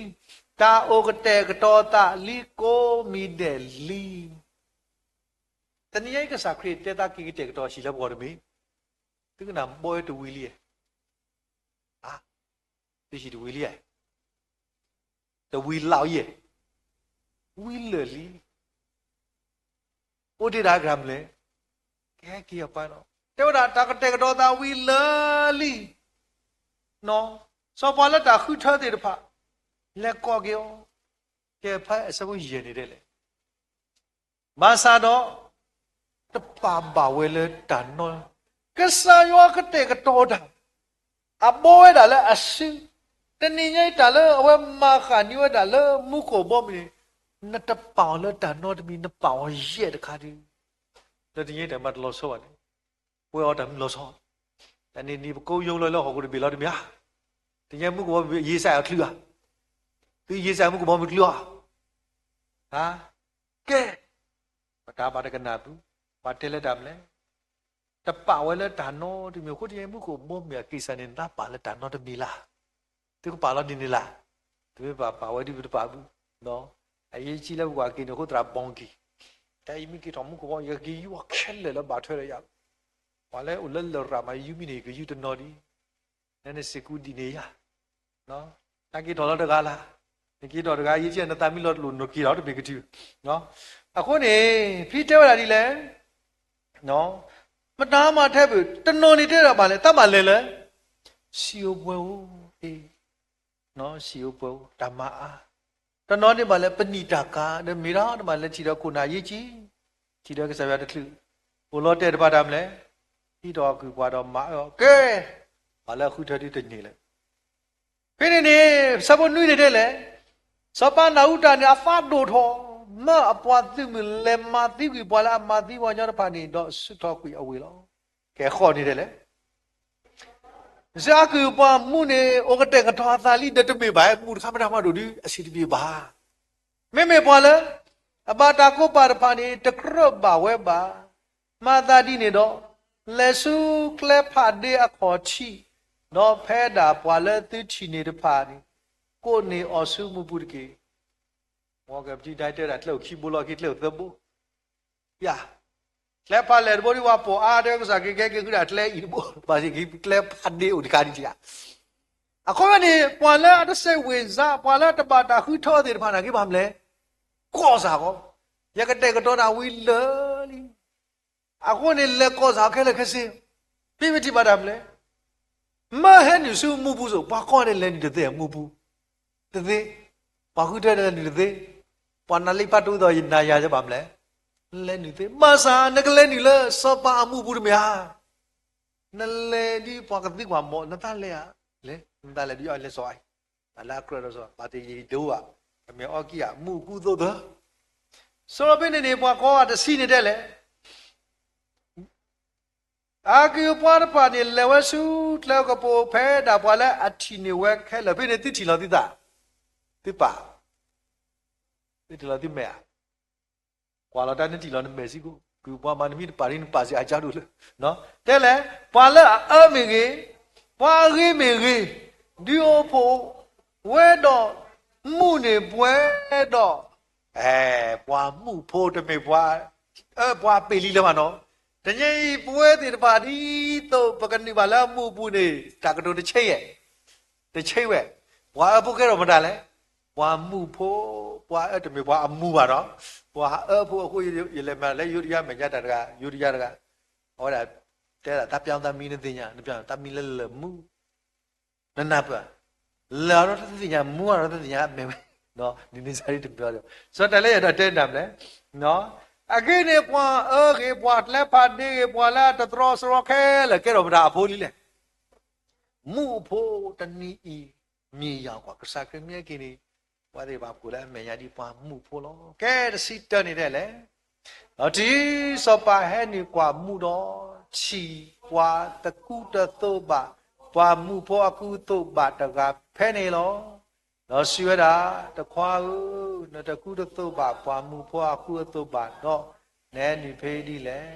တၢ်အိၣ်ကတဲာ်ကတီၤသးလံကိးမံၤဒဲးလံ. တနံၤညါအံၤ ကစၢ်ခရံာ်တဲသးက့ၤကတဲာ်ကတီၤဆံးလၢပဂီၢ်တမ့ၢ်, သုကနၣ်ဘီဝဲတဝံၤလံ, သုဆံးတဝံၤလံ, တဝံၤလၢ်အံၤ, ဝံၤလၢာ်လံ. အိၣ်တ့ၢ်ဒၣ်ကရၢမနုၤလဲၣ်, ကဟဲက့ၤအပှၤလီၤ. တဲဝဲဒၣ်တၢ်ကတဲာ်ကတီၤသးဝံၤလၢာ်လံ. စီၤပၤလၢတၢ်ဃုထၢသ့ၣ်တဖၣ် လဲၤကိးက့ၤအီၤ, ကဲဖဲအဆၢဖိယဲၢ်န့ၣ်ဒ်လဲၣ်. ဘၣ်ဆၣ်ဒီး တပာ်ဘၣ်ဝဲလၢတၢ်နီ, ကစၢ်ယွၤကတဲာ်ကတီၤတၢ်, အဘီဝဲဒၣ်လၢအစု, တနံၤညါအံၤတၢ်လၢအဝဲမၤဃာ်န့ၢ်ဝဲဒၣ်လၢမူခိၣ်ဘီမုၢ်န့ၣ်, နတပာ်အီၤလၢတၢ်နီတမံၤ, နပာ်အီၤယဲၢ်တခါဒုး, လၢတနံၤညါအံၤတၢ်မၤတလီၤဆီဘၣ်န့ၣ်, ပှဲၤအီၤတၢ်မုၢ်လီၤဆီ, တနံၤနံၤပကိယိလီၤလၢဟီၣ်ခိၣ်တဘ့ၣ်လီၤတမ့ၢ်ဧါ, တနံၤညါမူခိၣ်ဘီမုၢ်ယ့ၣ်စၢ်အီၤချုးဧါ, သုယ့ၣ်စၢ်မူခိၣ်ဘီမုၢ်ချုးဧါ, ကဲ, ပတၢ်ဘၣ်တကနၣ်ပူၤ, ပှၤတဲလၢတၢ်မနုၤလဲၣ်, တပာ်ဝဲလၢတၢ်နီတမံၤအဃိတနံၤညါ မူခိၣ်ဘီမုၢ်အက့ၢ်စၢ်န့ၣ် နသးပာ်လၢတၢ်နီတမံၤလၢ်, သုကပာ်လီၤဒ်န့ၣ်လၢ်, တမ့ၢ်ပာ်ပာ်ဝဲဒ်ပတပာ်ပူၤ, အရေးကြီးလၢပကွၢ်က့ၤန့ၣ်အဃိသတး ဘီက့ၤ, တၢ်အံၤမ့ၢ်က့ၤထီၣ်မူခိၣ်ဘီ ယက့ၤယူၤအီၤခဲလၢာ်လၢဘၣ်ထွဲဒီးယၤ, ပှၤလၢအိၣ်လၢလရာ်မၤယူၤမ့ၢ်န့ၣ် ယကယူၤတနီၤဒံး, နနစ့ၢ်ကီးဒ်န့ၣ်ယၤ နက့ၤထီၣ်လီၤတဂၤလၢ်, နက့ၤထီၣ်တဂၤ အရေးကြီး နသးမ့ၢ်လီၤတလိၣ် နက့ၤထီၣ်တဘ့ၣ်ကတုၤ, အဃိန့ၣ် ဖဲတဲဝဲဒၣ်ဒ်လဲၣ်, မတၤမၤထဲပၢၢ် တနီၤန့ၣ်တဲဒၣ်ဘၣ်လဲၣ် တၢ်မၤလဲၣ်လၢ စံးဧိၤပှဲၤဧိၤ, စံးဧိၤပှဲၤဧိၤ တၢ်မၤအါ, တနီၤန့ၣ်ဘၣ်လဲၣ် ပနံာ်တၢ်ကၤ ဒီးမ့ၢ်ဒၣ်တမၤလဲၣ် ထံၣ်ဒီးခိၣ်နၢ်အရေးကြီး, ထံၣ်ဒီးကစၢ်ယွၤတချုး, အိၣ်လီၤတဲာ်တဖၣ်တၢ်မနုၤလဲၣ်, ဟံးထီၣ်အကုၢ်ပှၤဒီးမၤအၢအီၤ ကဲ, ပှၤလၢအဃုထၢဒ်တန့ၢ်လၢၤ ဖဲန့ၣ်န့ၣ် ဆၢဖိနွံန့ၣ်တဲလဲၣ်, စီၤပၤနၤအူတၢ်န့ၣ် အသးဒိၣ်ထီၣ်, မၢအပှၤသုးမုၢ်လဲၤမၤသံကွံာ်ပှၤလၢအမၤသံပှၤကညီတဖၣ်န့ၣ် ဒီးဆူးထီၣ်ကွံာ်အဝ့ၢ်လီၤ. ကဲဃီန့ၣ်တဲလဲၣ်, စ့အကုၢ်ပှၤမူန့ၣ် အိၣ်ကတဲာ်ကတီၤအသးလံ ဒီးတမ့ၢ်ဘၣ် မူတခါမတၤမၤဒိၣ်ဒုး အဆံးတဘ့ၣ်ဘၣ် မ့မ့ၢ်ပှၤလၢ အဘၣ်တၢ်ကိးပာ်တဖၣ်န့ၣ် တကြၢးဘၣ်ဝဲဘၣ်. မၤသးဒ်န့ၣ်ဒီး, လဲၤဆူကျဲဖးဒ့အခီၣ်ထံး, ဒီးဖဲဒၣ်ပှၤလၢသုထံၣ်န့ၣ်တဖၣ်န့ၣ်, ကိးန့ၢ်အီၤဆူမူပူၤတက့ၢ်. မ်ကပတံတဲဒၣ်ကျဲအိၣ်ခံဘိလီၤ က့ၤကျဲအိၣ်သၢဘိ ယၤ, ကျဲဖးလဲၢ်တဘိဒ်ဝဲပိာ်အါတဲကစၢ်က့ၤကဲက့ၤဃုဒၣ်ကျဲအံၤတဘိ ဘၣ်စ့ၢ်က့ၤကျဲဖးဒ့အိၣ်တခါဒ်ယၤ, အဃိန့ၣ် ပှၤလၢအတစဲးဝ့ၤစါ ပှၤလၢတဘၣ်တၢ်ဃုထၢသ့ၣ်တဖၣ်န့ၣ် က့ၤဘၣ်မနုၤလဲၣ်, ကိးစ့ၢ်ကီး, ယကတဲာ်ကတီၤတၢ်ဝံၤလၢာ်လံ. အဃိန့ၣ် လဲၤကိးစ့ၢ်ကီးခဲလၢာ်ခဲဆ့, ဖဲမ့ၢ်ထံၣ်ဘၣ်တၢ်မနုၤလဲၣ်, မၢဟဲနုာ်ဆူမူပူၤစိး ပှၤကိးဂၤဒဲးလဲၤနုာ်တသ့ မူပူၤ, တသ့, ပှၤဃုထၢလဲၤနုာ်တသ့, ပှၤနးလံဖးဒိၣ်သိးယနၤယၤဘၣ်မနုၤလဲၣ်, လဲၤနုာ်တသ့, ဘၣ်ဆၣ်နကလဲၤနုာ်လၢစီၤပၤအမူပူၤတမ့ၢ်ဧါ နလဲၤဒ်ပှၤကသံကွၢ်မး နသးလဲၤဧါ, လဲၤ, နသးလဲၤဒ်အီၤလဲၤစီၤအံၤ, တၢ်လၢအကြၢးဒီးစီၤ ဘၣ်တယံၤဒိဧါ, အမဲာ်အီကံၢ်ဧါ, မူအကူအသိးသၢ, ဆိပ့န့ၣ်န့ၣ် ပှၤကိးဂၤတဆံန့ၣ်တဲလဲၣ်, အကုၢ်ပှၤတဖၣ်န့ၣ် လဲၤဝဲဆူကျဲကပိာ်ဖဲဒၣ်ပှၤလၢအထံၣ်န့ၢ်ဝဲခဲလၢာ် ဖဲန့ၣ်သုထံၣ်လီၤသုသး, သုပာ်, သုထံၣ်လီၤသုမဲာ်ဧါ, ကွၢ်လီၤတၢ်နထံၣ်လီၤနမဲာ်စ့ၢ်ကီး, ကုၢ်ပှၤမၤနမံၤတပာ်ဒ်နပာ်စ့ၢ်အကါဒိၣ်လၢ, တဲလဲၣ်, ပှၤလၢအအၢမ့ၢ်ဂ့ၤ, ပှၤအဂ့ၤမ့ၢ်ဂ့ၤ, ဒုးအိၣ်ဖှိၣ်ဝဲဒီးမူန့ၢ်ပှဲၤဒီး အဲ, ပှၤမူဖိတမ့ၢ်ပှၤ, အၢပှၤပ့ၢ်လံလၢၤဘၣ်နီၤ, တနံၤအံၤပဝဲသ့ၣ်တဖၣ်ဒ်သိးပကနုာ်ဘၣ်လၢအမူအပူၤန့ၣ် တၢ်ကတိၤတဆံယဲၢ်, တဆံဝဲ, ပှၤအၢဖိကဲထီၣ်မတၤလဲၣ်, ပှၤမူဖိ, ပှၤအၢတမ့ၢ်ပှၤအမူဘၣ်နီၤ, ပှၤအၢဖိအဃိ ယလဲၤမၤလၢယိၤဒယါမဲာ်ညါတၢ်တဂၤ, ယိၤဒယါတဂၤ, အဝဲဒၣ်တဲဒၣ် သးပျီသးမံနသ့ၣ်ညါ, နပျီသးမံလၢလၢာ်မူ နနၢ်ပၢၢ်, လၢာ်အီၤဒီးတသ့ၣ်ညါ မူအီၤဒီးတသ့ၣ်ညါ အမဲာ်ဝဲ, ဒ်န့ၣ်စၢ်ဒ်တမံၤဒီး, စီၤတၢ်လၢယအဲၣ်ဒိးတဲနၤမနုၤလဲၣ်, အဂ့ၢ်န့ၣ် ပှၤအၢဂ့ၤ ပှၤကျဲဖးဒ့ဂ့ၤ ပှၤလၢအတတြီဆရီခဲလၢာ် ကဲထီၣ်မတၤအဖိလံလဲၣ်, မူအဖိတနံၤအံၤ, မ့ၢ်ယၤကွၢ် ကစၢ်ခရံာ်မ့ၢ်ဟဲက့ၤန့ၣ်, ပှၤသ့ၣ်တဖၣ်ကိးလၢအမဲာ်ညါဒ်ပှၤမူဖိလီၤ. ကဲတဆံတၢန့ၣ်ဒ်လဲၣ် ဒီးတုၤစီၤပၤဟဲနုာ်ကွၢ်မူဒီး, ထံၣ်ပှၤတကူတသိးဘၣ်, ပှၤမူဖိအကူအသိးဘၣ်တဂၤဖဲန့ၣ်လီၤ. ဒီးစံးဝဲဒၣ်, တခွါဧၢ, နတကူတသိးဘၣ်ပှၤမူဖိအကူအသိးဘၣ်ဒီး, နဟဲနုာ်ဖဲဒ်လဲၣ်,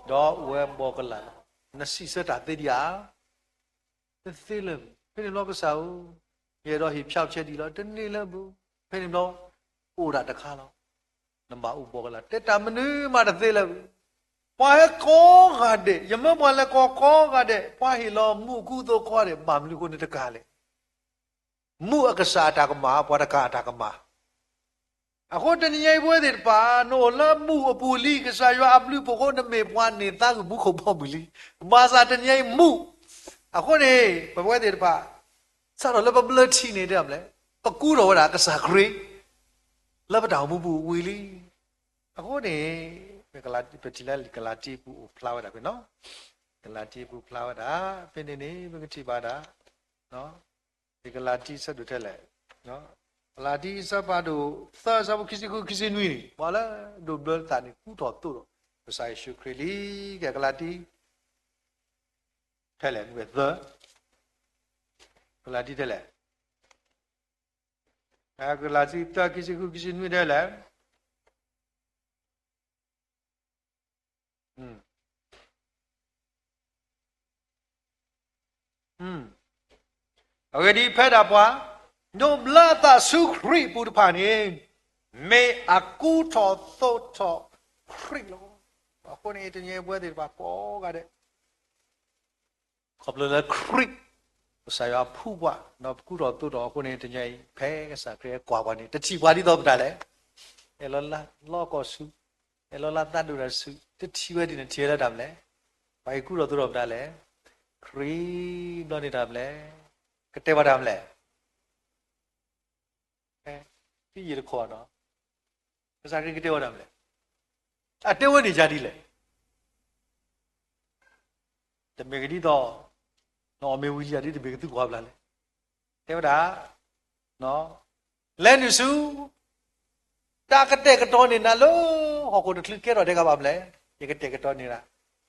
ဒီးအိၣ်ဝဲဘီကလၢ်လီၤ. နစံးဆၢတၢ်သ့ဒံးဧါ တသ့လၢၤဘၣ်. ဖဲန့ၣ်ဘျီကစၢ်ဧၢ, ယအဲၣ်ဒိးဟ့ၣ်ဖျါဆဲးဒံးလီၤ, တန့ၢ်လၢၤဘၣ်. ဖဲန့ၣ်ဘျီ, အိၣ်ဒၣ်တခါလီၤ. နဘၣ်အိၣ်ဘီကလၢ်, တဲတၢ်မနုၤမးတသ့လၢၤဘၣ်. ပှၤဟဲကိးဂၤဒဲး, ယမၢပှၤလဲၤကိးကိးဂၤဒဲး, ပှၤဟ့ၣ်လီၤမူအကူအသိးကိးဂၤဒဲး, ဘၣ်မနုၤအဃိန့ၣ်တကးလဲၣ်. မူအကစၢ်အတၢ်ကမၣ်, ပှၤတကးအတၢ်ကမၣ်. အဃိတနံၤညါအံၤပဝဲသ့ၣ်တဖၣ် နအိၣ်လၢမူးအပူၤလံ, ကစၢ်ယွၤအဘျုးအဖှိၣ်အဃိ နမ့ၢ်ပှၤန့ၢ်သါဂ့ၢ်မူခိၣ်ဘီမုၢ်လံ. ဘၣ်ဆၣ်တနံၤညါအံၤမူး, အဃိန့ၣ် ပဝဲသ့ၣ်တဖၣ် စးထီၣ်လၢပဘျၢထံန့ၣ်တဲမလဲၣ်, ပကူထီၣ်ဝဲဒၣ်ကစၢ်ခရံာ် လၢပတၢ်အိၣ်မူပူၤဝံၤလံ. အဃိန့ၣ် ပကလၤတံပထံၣ်လၢကလၤတံအပူၤအိၣ်ဖျါဝဲဒၣ်ဖဲနီၤ, ကလၤတံအပူၤဖျါဝဲဒၣ် ဖဲန့ၣ်န့ၣ် ပကထံၣ်ဘၣ်ဒၣ် ကလၤတံဆၢဒိၣ်ထဲလဲၣ်, ကလၤတံအဆၢဖးဒိၣ်သၢ အဆၢဖိခံဆံဃု ခံဆံနွံန့ၣ် ပှၤလၢဒိးဘျၢသးန့ၣ် ကူထီၣ်သိးဒီး ကစၢ်ယ့ၣ်ၡူးခရံာ်လံ. ကဲကလၤတံ ထဲလဲၣ် သၢ, ကလၤတံထဲလဲၣ်, ကလၤတံသၢ ခံဆံဃု ခံဆံနွံထဲလဲၣ်. အဂ့ၢ်ဒ်အံၤ, ဖဲဒၣ်ပှၤဒိးဘျၢအသးဆူခရံာ်အပူၤတဖၣ်န့ၣ် မ့ၢ်အကူထီၣ်သိးထီၣ်ခရံာ်လီၤ. အဃိန့ၣ် တနံၤအံၤပဝဲသ့ၣ်တဖၣ်ကိးဂၤဒဲး ခီဖျိလၢခရံာ် ကစၢ်ယွၤဖှူပှၤ ဒီးပကူထီၣ်သိးထီၣ်အဃိန့ၣ် တနံၤအံၤ ဖဲကစၢ်ခရံာ်ကွၢ်ပှၤန့ၣ် တထံၣ်ပှၤဒ်သိးပတၢ်လဲၣ်, အဲၣ်လီၤလၢလီၢ်ကီၢ်ဆူၣ်, အဲၣ်လီၤလၢသးဒိၣ်တၢ်ဆူၣ်, တထံၣ်ဝဲဒ်န့ၣ် ထံၣ်ဝဲလၢတၢ်မလဲၣ်. ပှၤအံၤကူထီၣ်သိးထီၣ်ပတၢ်လဲၣ်, ခရံာ်ဘျီန့ၣ်တၢ်မလဲၣ်, ကတဲပှၤတၢ်မလဲၣ်. ဖဲယံၤတခီနီၤ, ကစၢ်ခရံာ်ကတဲဝဲဒၣ်မလဲၣ်, အတဲဝဲန့ၣ်ယၤဒ်လဲၣ်. တမ့ၢ်ကဒ်သိး နအီၣ်မ့ၤဝံၤလံယၤဒ်တမ့ၢ်ကသုကွၢ်ဘျါလဲၣ်. တဲဝဲဒၣ် လဲၤနုာ်ဆူ တၢ်ကတဲာ်ကတီၤန့ၢ်နၤလၢ ဟီၣ်ခိၣ်တချုးကဲထီၣ်ဒဲးကဘၣ်မလဲၣ်, ယကတဲာ်ကတီၤန့ၢ်နၤ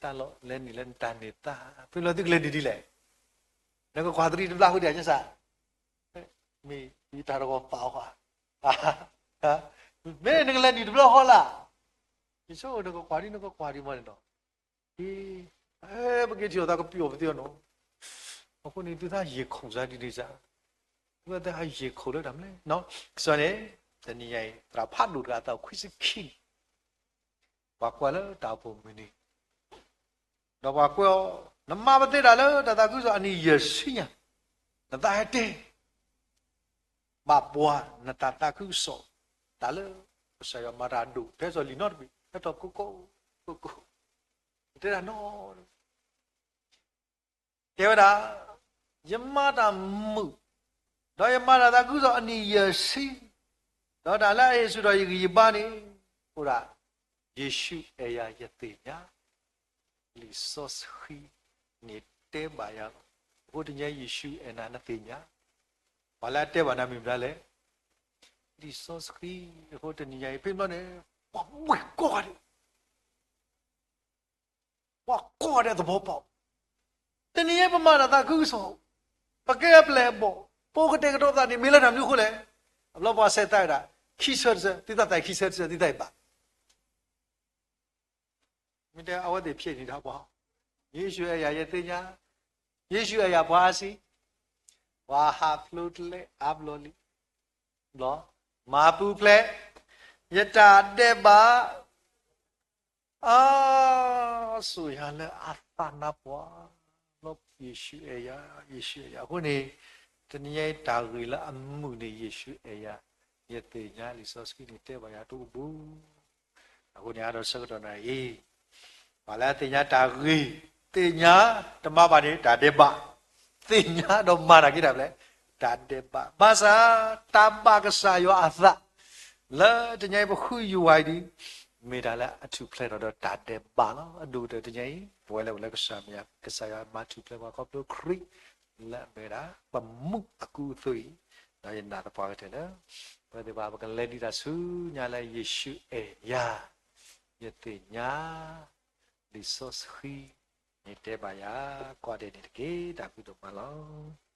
တၢ်လီၢ်လဲၤနုာ်လၢနတၢ်န့ၢ်သါ, ဖဲလီၤသုကလဲၤနုာ်ဒ်လဲၣ်. နကကွၢ်သရံၣ်တဘျါဃုာ်ဒံး ကစၢ် မ့ၢ်ယတၢ်တဂီၤပာ်အီၤဧါ, မ့ၢ်နကလဲၤနုာ်တဘျီဃီလၢ်, ယဆိနကကွၢ်ဒ်နကကွၢ်ဒံးမ့ၢ်န့ၣ်နီၤ, ပက့ၤထံၣ်အီၤသးကပျီၢ်ပသ့အီၤနီၤ. အဃိန့ၣ် သုသးယံာ်ခိၣ်စါဒ်န့ၣ်စ့ၢ်, သုသးယံာ်ခိၣ်လၢတၢ်မနုၤလဲၣ်. ကစီၣ်န့ၣ် တနံၤညါအံၤ သရၣ်ဖးဒိၣ်တဂၤအသးအိၣ်ခွံဆံခံနံၣ် ပှၤကွၢ်လၢတၢ်အိၣ်ဖှိၣ်မုၢ်နံၤ ဒီးပှၤကွဲးအီၤ, နမၤပသ့တၢ်လၢတၢ်သးခုကစီၣ်အနံၣ်ယဲၢ်ဆံညါ, နသးဟဲတဲ ဘၣ်ပှၤနတၢ်သးခုကစီၣ်, တၢ်လၢကစၢ်ယွၤမၤတၢ်ဒိၣ် ဖဲစီၤလံာ်နီတဘ့ၣ် ဟဲထီၣ်ကိးကိးကိးကိး, တဲတၢ်နီ တဲဝဲဒၣ်, ယမၤတၢ်မုာ်, ဒီးယမၤတၢ်သးခုကစီၣ်အနံၣ်ယဲၢ်ဆံ, ဒီးတၢ်လၢအဟ့ၣ်ဆူၣ်ထီၣ်ယဂံၢ်ယဘါန့ၣ်, အိၣ်ဒၣ်, ယ့ၣ်ၡူးအဲၣ်ယၤယသ့ၣ်ညါ, လံာ်စီဆှံန့ၣ်တဲဘၣ်ယၤလီၤ. အဃိတနံၤညါယ့ၣ်ၡူးအဲၣ်နၤနသ့ၣ်ညါ, ပှၤလၢအတဲဘၣ်နၤမ့ၢ်မတၤလဲၣ်, လံာ်စီဆှံ, အဃိတနံၤညါအံၤ ဖဲမ့ၢ်န့ၣ်, ပှၤဘှ့ၣ်ကိးဂၤဒဲး ပှၤကိးဂၤဒဲးသဘီပီၣ်, တနံၤညါပမၤတၢ်သးခုကစီၣ်, ပကဲအပျဲၢ်အဘီၣ်, ပကတဲာ်ကတီၤသးန့ၣ် မ့ၢ်လၢတၢ်မနုၤအဃိလဲၣ်. အဘျီပှၤဆဲးသးဝဲဒၣ်, ခံဆၢတဆၢ, သုသးသးခံဆၢတဆၢ, သုသးအံၤဘၣ် မ့ၢ်တဲအဝဲသ့ၣ်ဖျဲးန့ၣ်တၢ်ပှၤ, ယ့ၣ်ၡူးအဲၣ်ယၤယသ့ၣ်ညါ, ယ့ၣ်ၡူးအဲၣ်ယၤပှၤအါဆံ, ပှၤဟးဖျိးတလဲအါဘျီလံ, ဘျီ, မၤပူၤဖျဲး, ယတၢ်ဒဲးဘး အါ, စိာ်ယၤလၢအသးနါပှၢ်, လီၤ, ယ့ၣ်ၡူးအဲၣ်ယၤ, ယ့ၣ်ၡူးအဲၣ်ယၤ, အဃိန့ၣ်, တနံၤညါအံၤတၢ်ဂ့ၢ်လၢအမုာ်န့ၣ် ယ့ၣ်ၡူးအဲၣ်ယၤ, ယသ့ၣ်ညါလံာ်စီဆှံန့ၣ်တဲဘၣ်ယၤတအိၣ်ဘူး အဃိန့ၣ် အါဒီးဆၢကတီၢ်နၤအံၤ, ပှၤလၢအသ့ၣ်ညါတၢ်ဂ့ၤ, သ့ၣ်ညါတမၤဘၣ်န့ၣ် တၢ်ဒဲးဘး, သ့ၣ်ညါဒီးမၤတၢ်က့ၤတၢ်ဖျဲး, တၢ်ဒဲးဘး, ဘၣ်ဆၣ်, တၢ်ဘၣ်ကစၢ်ယွၤအသး, လၢတနံၤအံၤပဃုယွၤအံၤဒ်, မ့ၢ်တၢ်လၢအထူၣ်ဖျဲးထီၣ်ဒီးတၢ်ဒဲးဘးလီၤ. အဒိၣ်ကတၢၢ်တနံၤအံၤ, ပဝဲလၢပဝဲလၢကစၢ်မ့ၢ်ယၤ, ကစၢ်ယွၤမၤထူၣ်ဖျဲးပှၤခီဖျိခရံာ်, လၢအမ့ၢ်ဝဲဒၣ်, ပမူးအကူအသိးအံၤ, ဒီးယနာ်သပှၢ်ကတၢၢ်လၢ ပဝဲသ့ၣ်တဖၣ် ပကလဲၤဒံးတၢ်ဆူညါလၢယ့ၣ်ၡူးအဲၣ်ယၤ, ယသ့ၣ်ညါ, လံာ်စီဆှံ, န့ၣ်တဲဘၣ်ယၤ, ကွၢ်ဒဲးန့ၣ်တက့ၢ်, တၢ်ဖုၣ်ဒိၣ်မးလီၤ.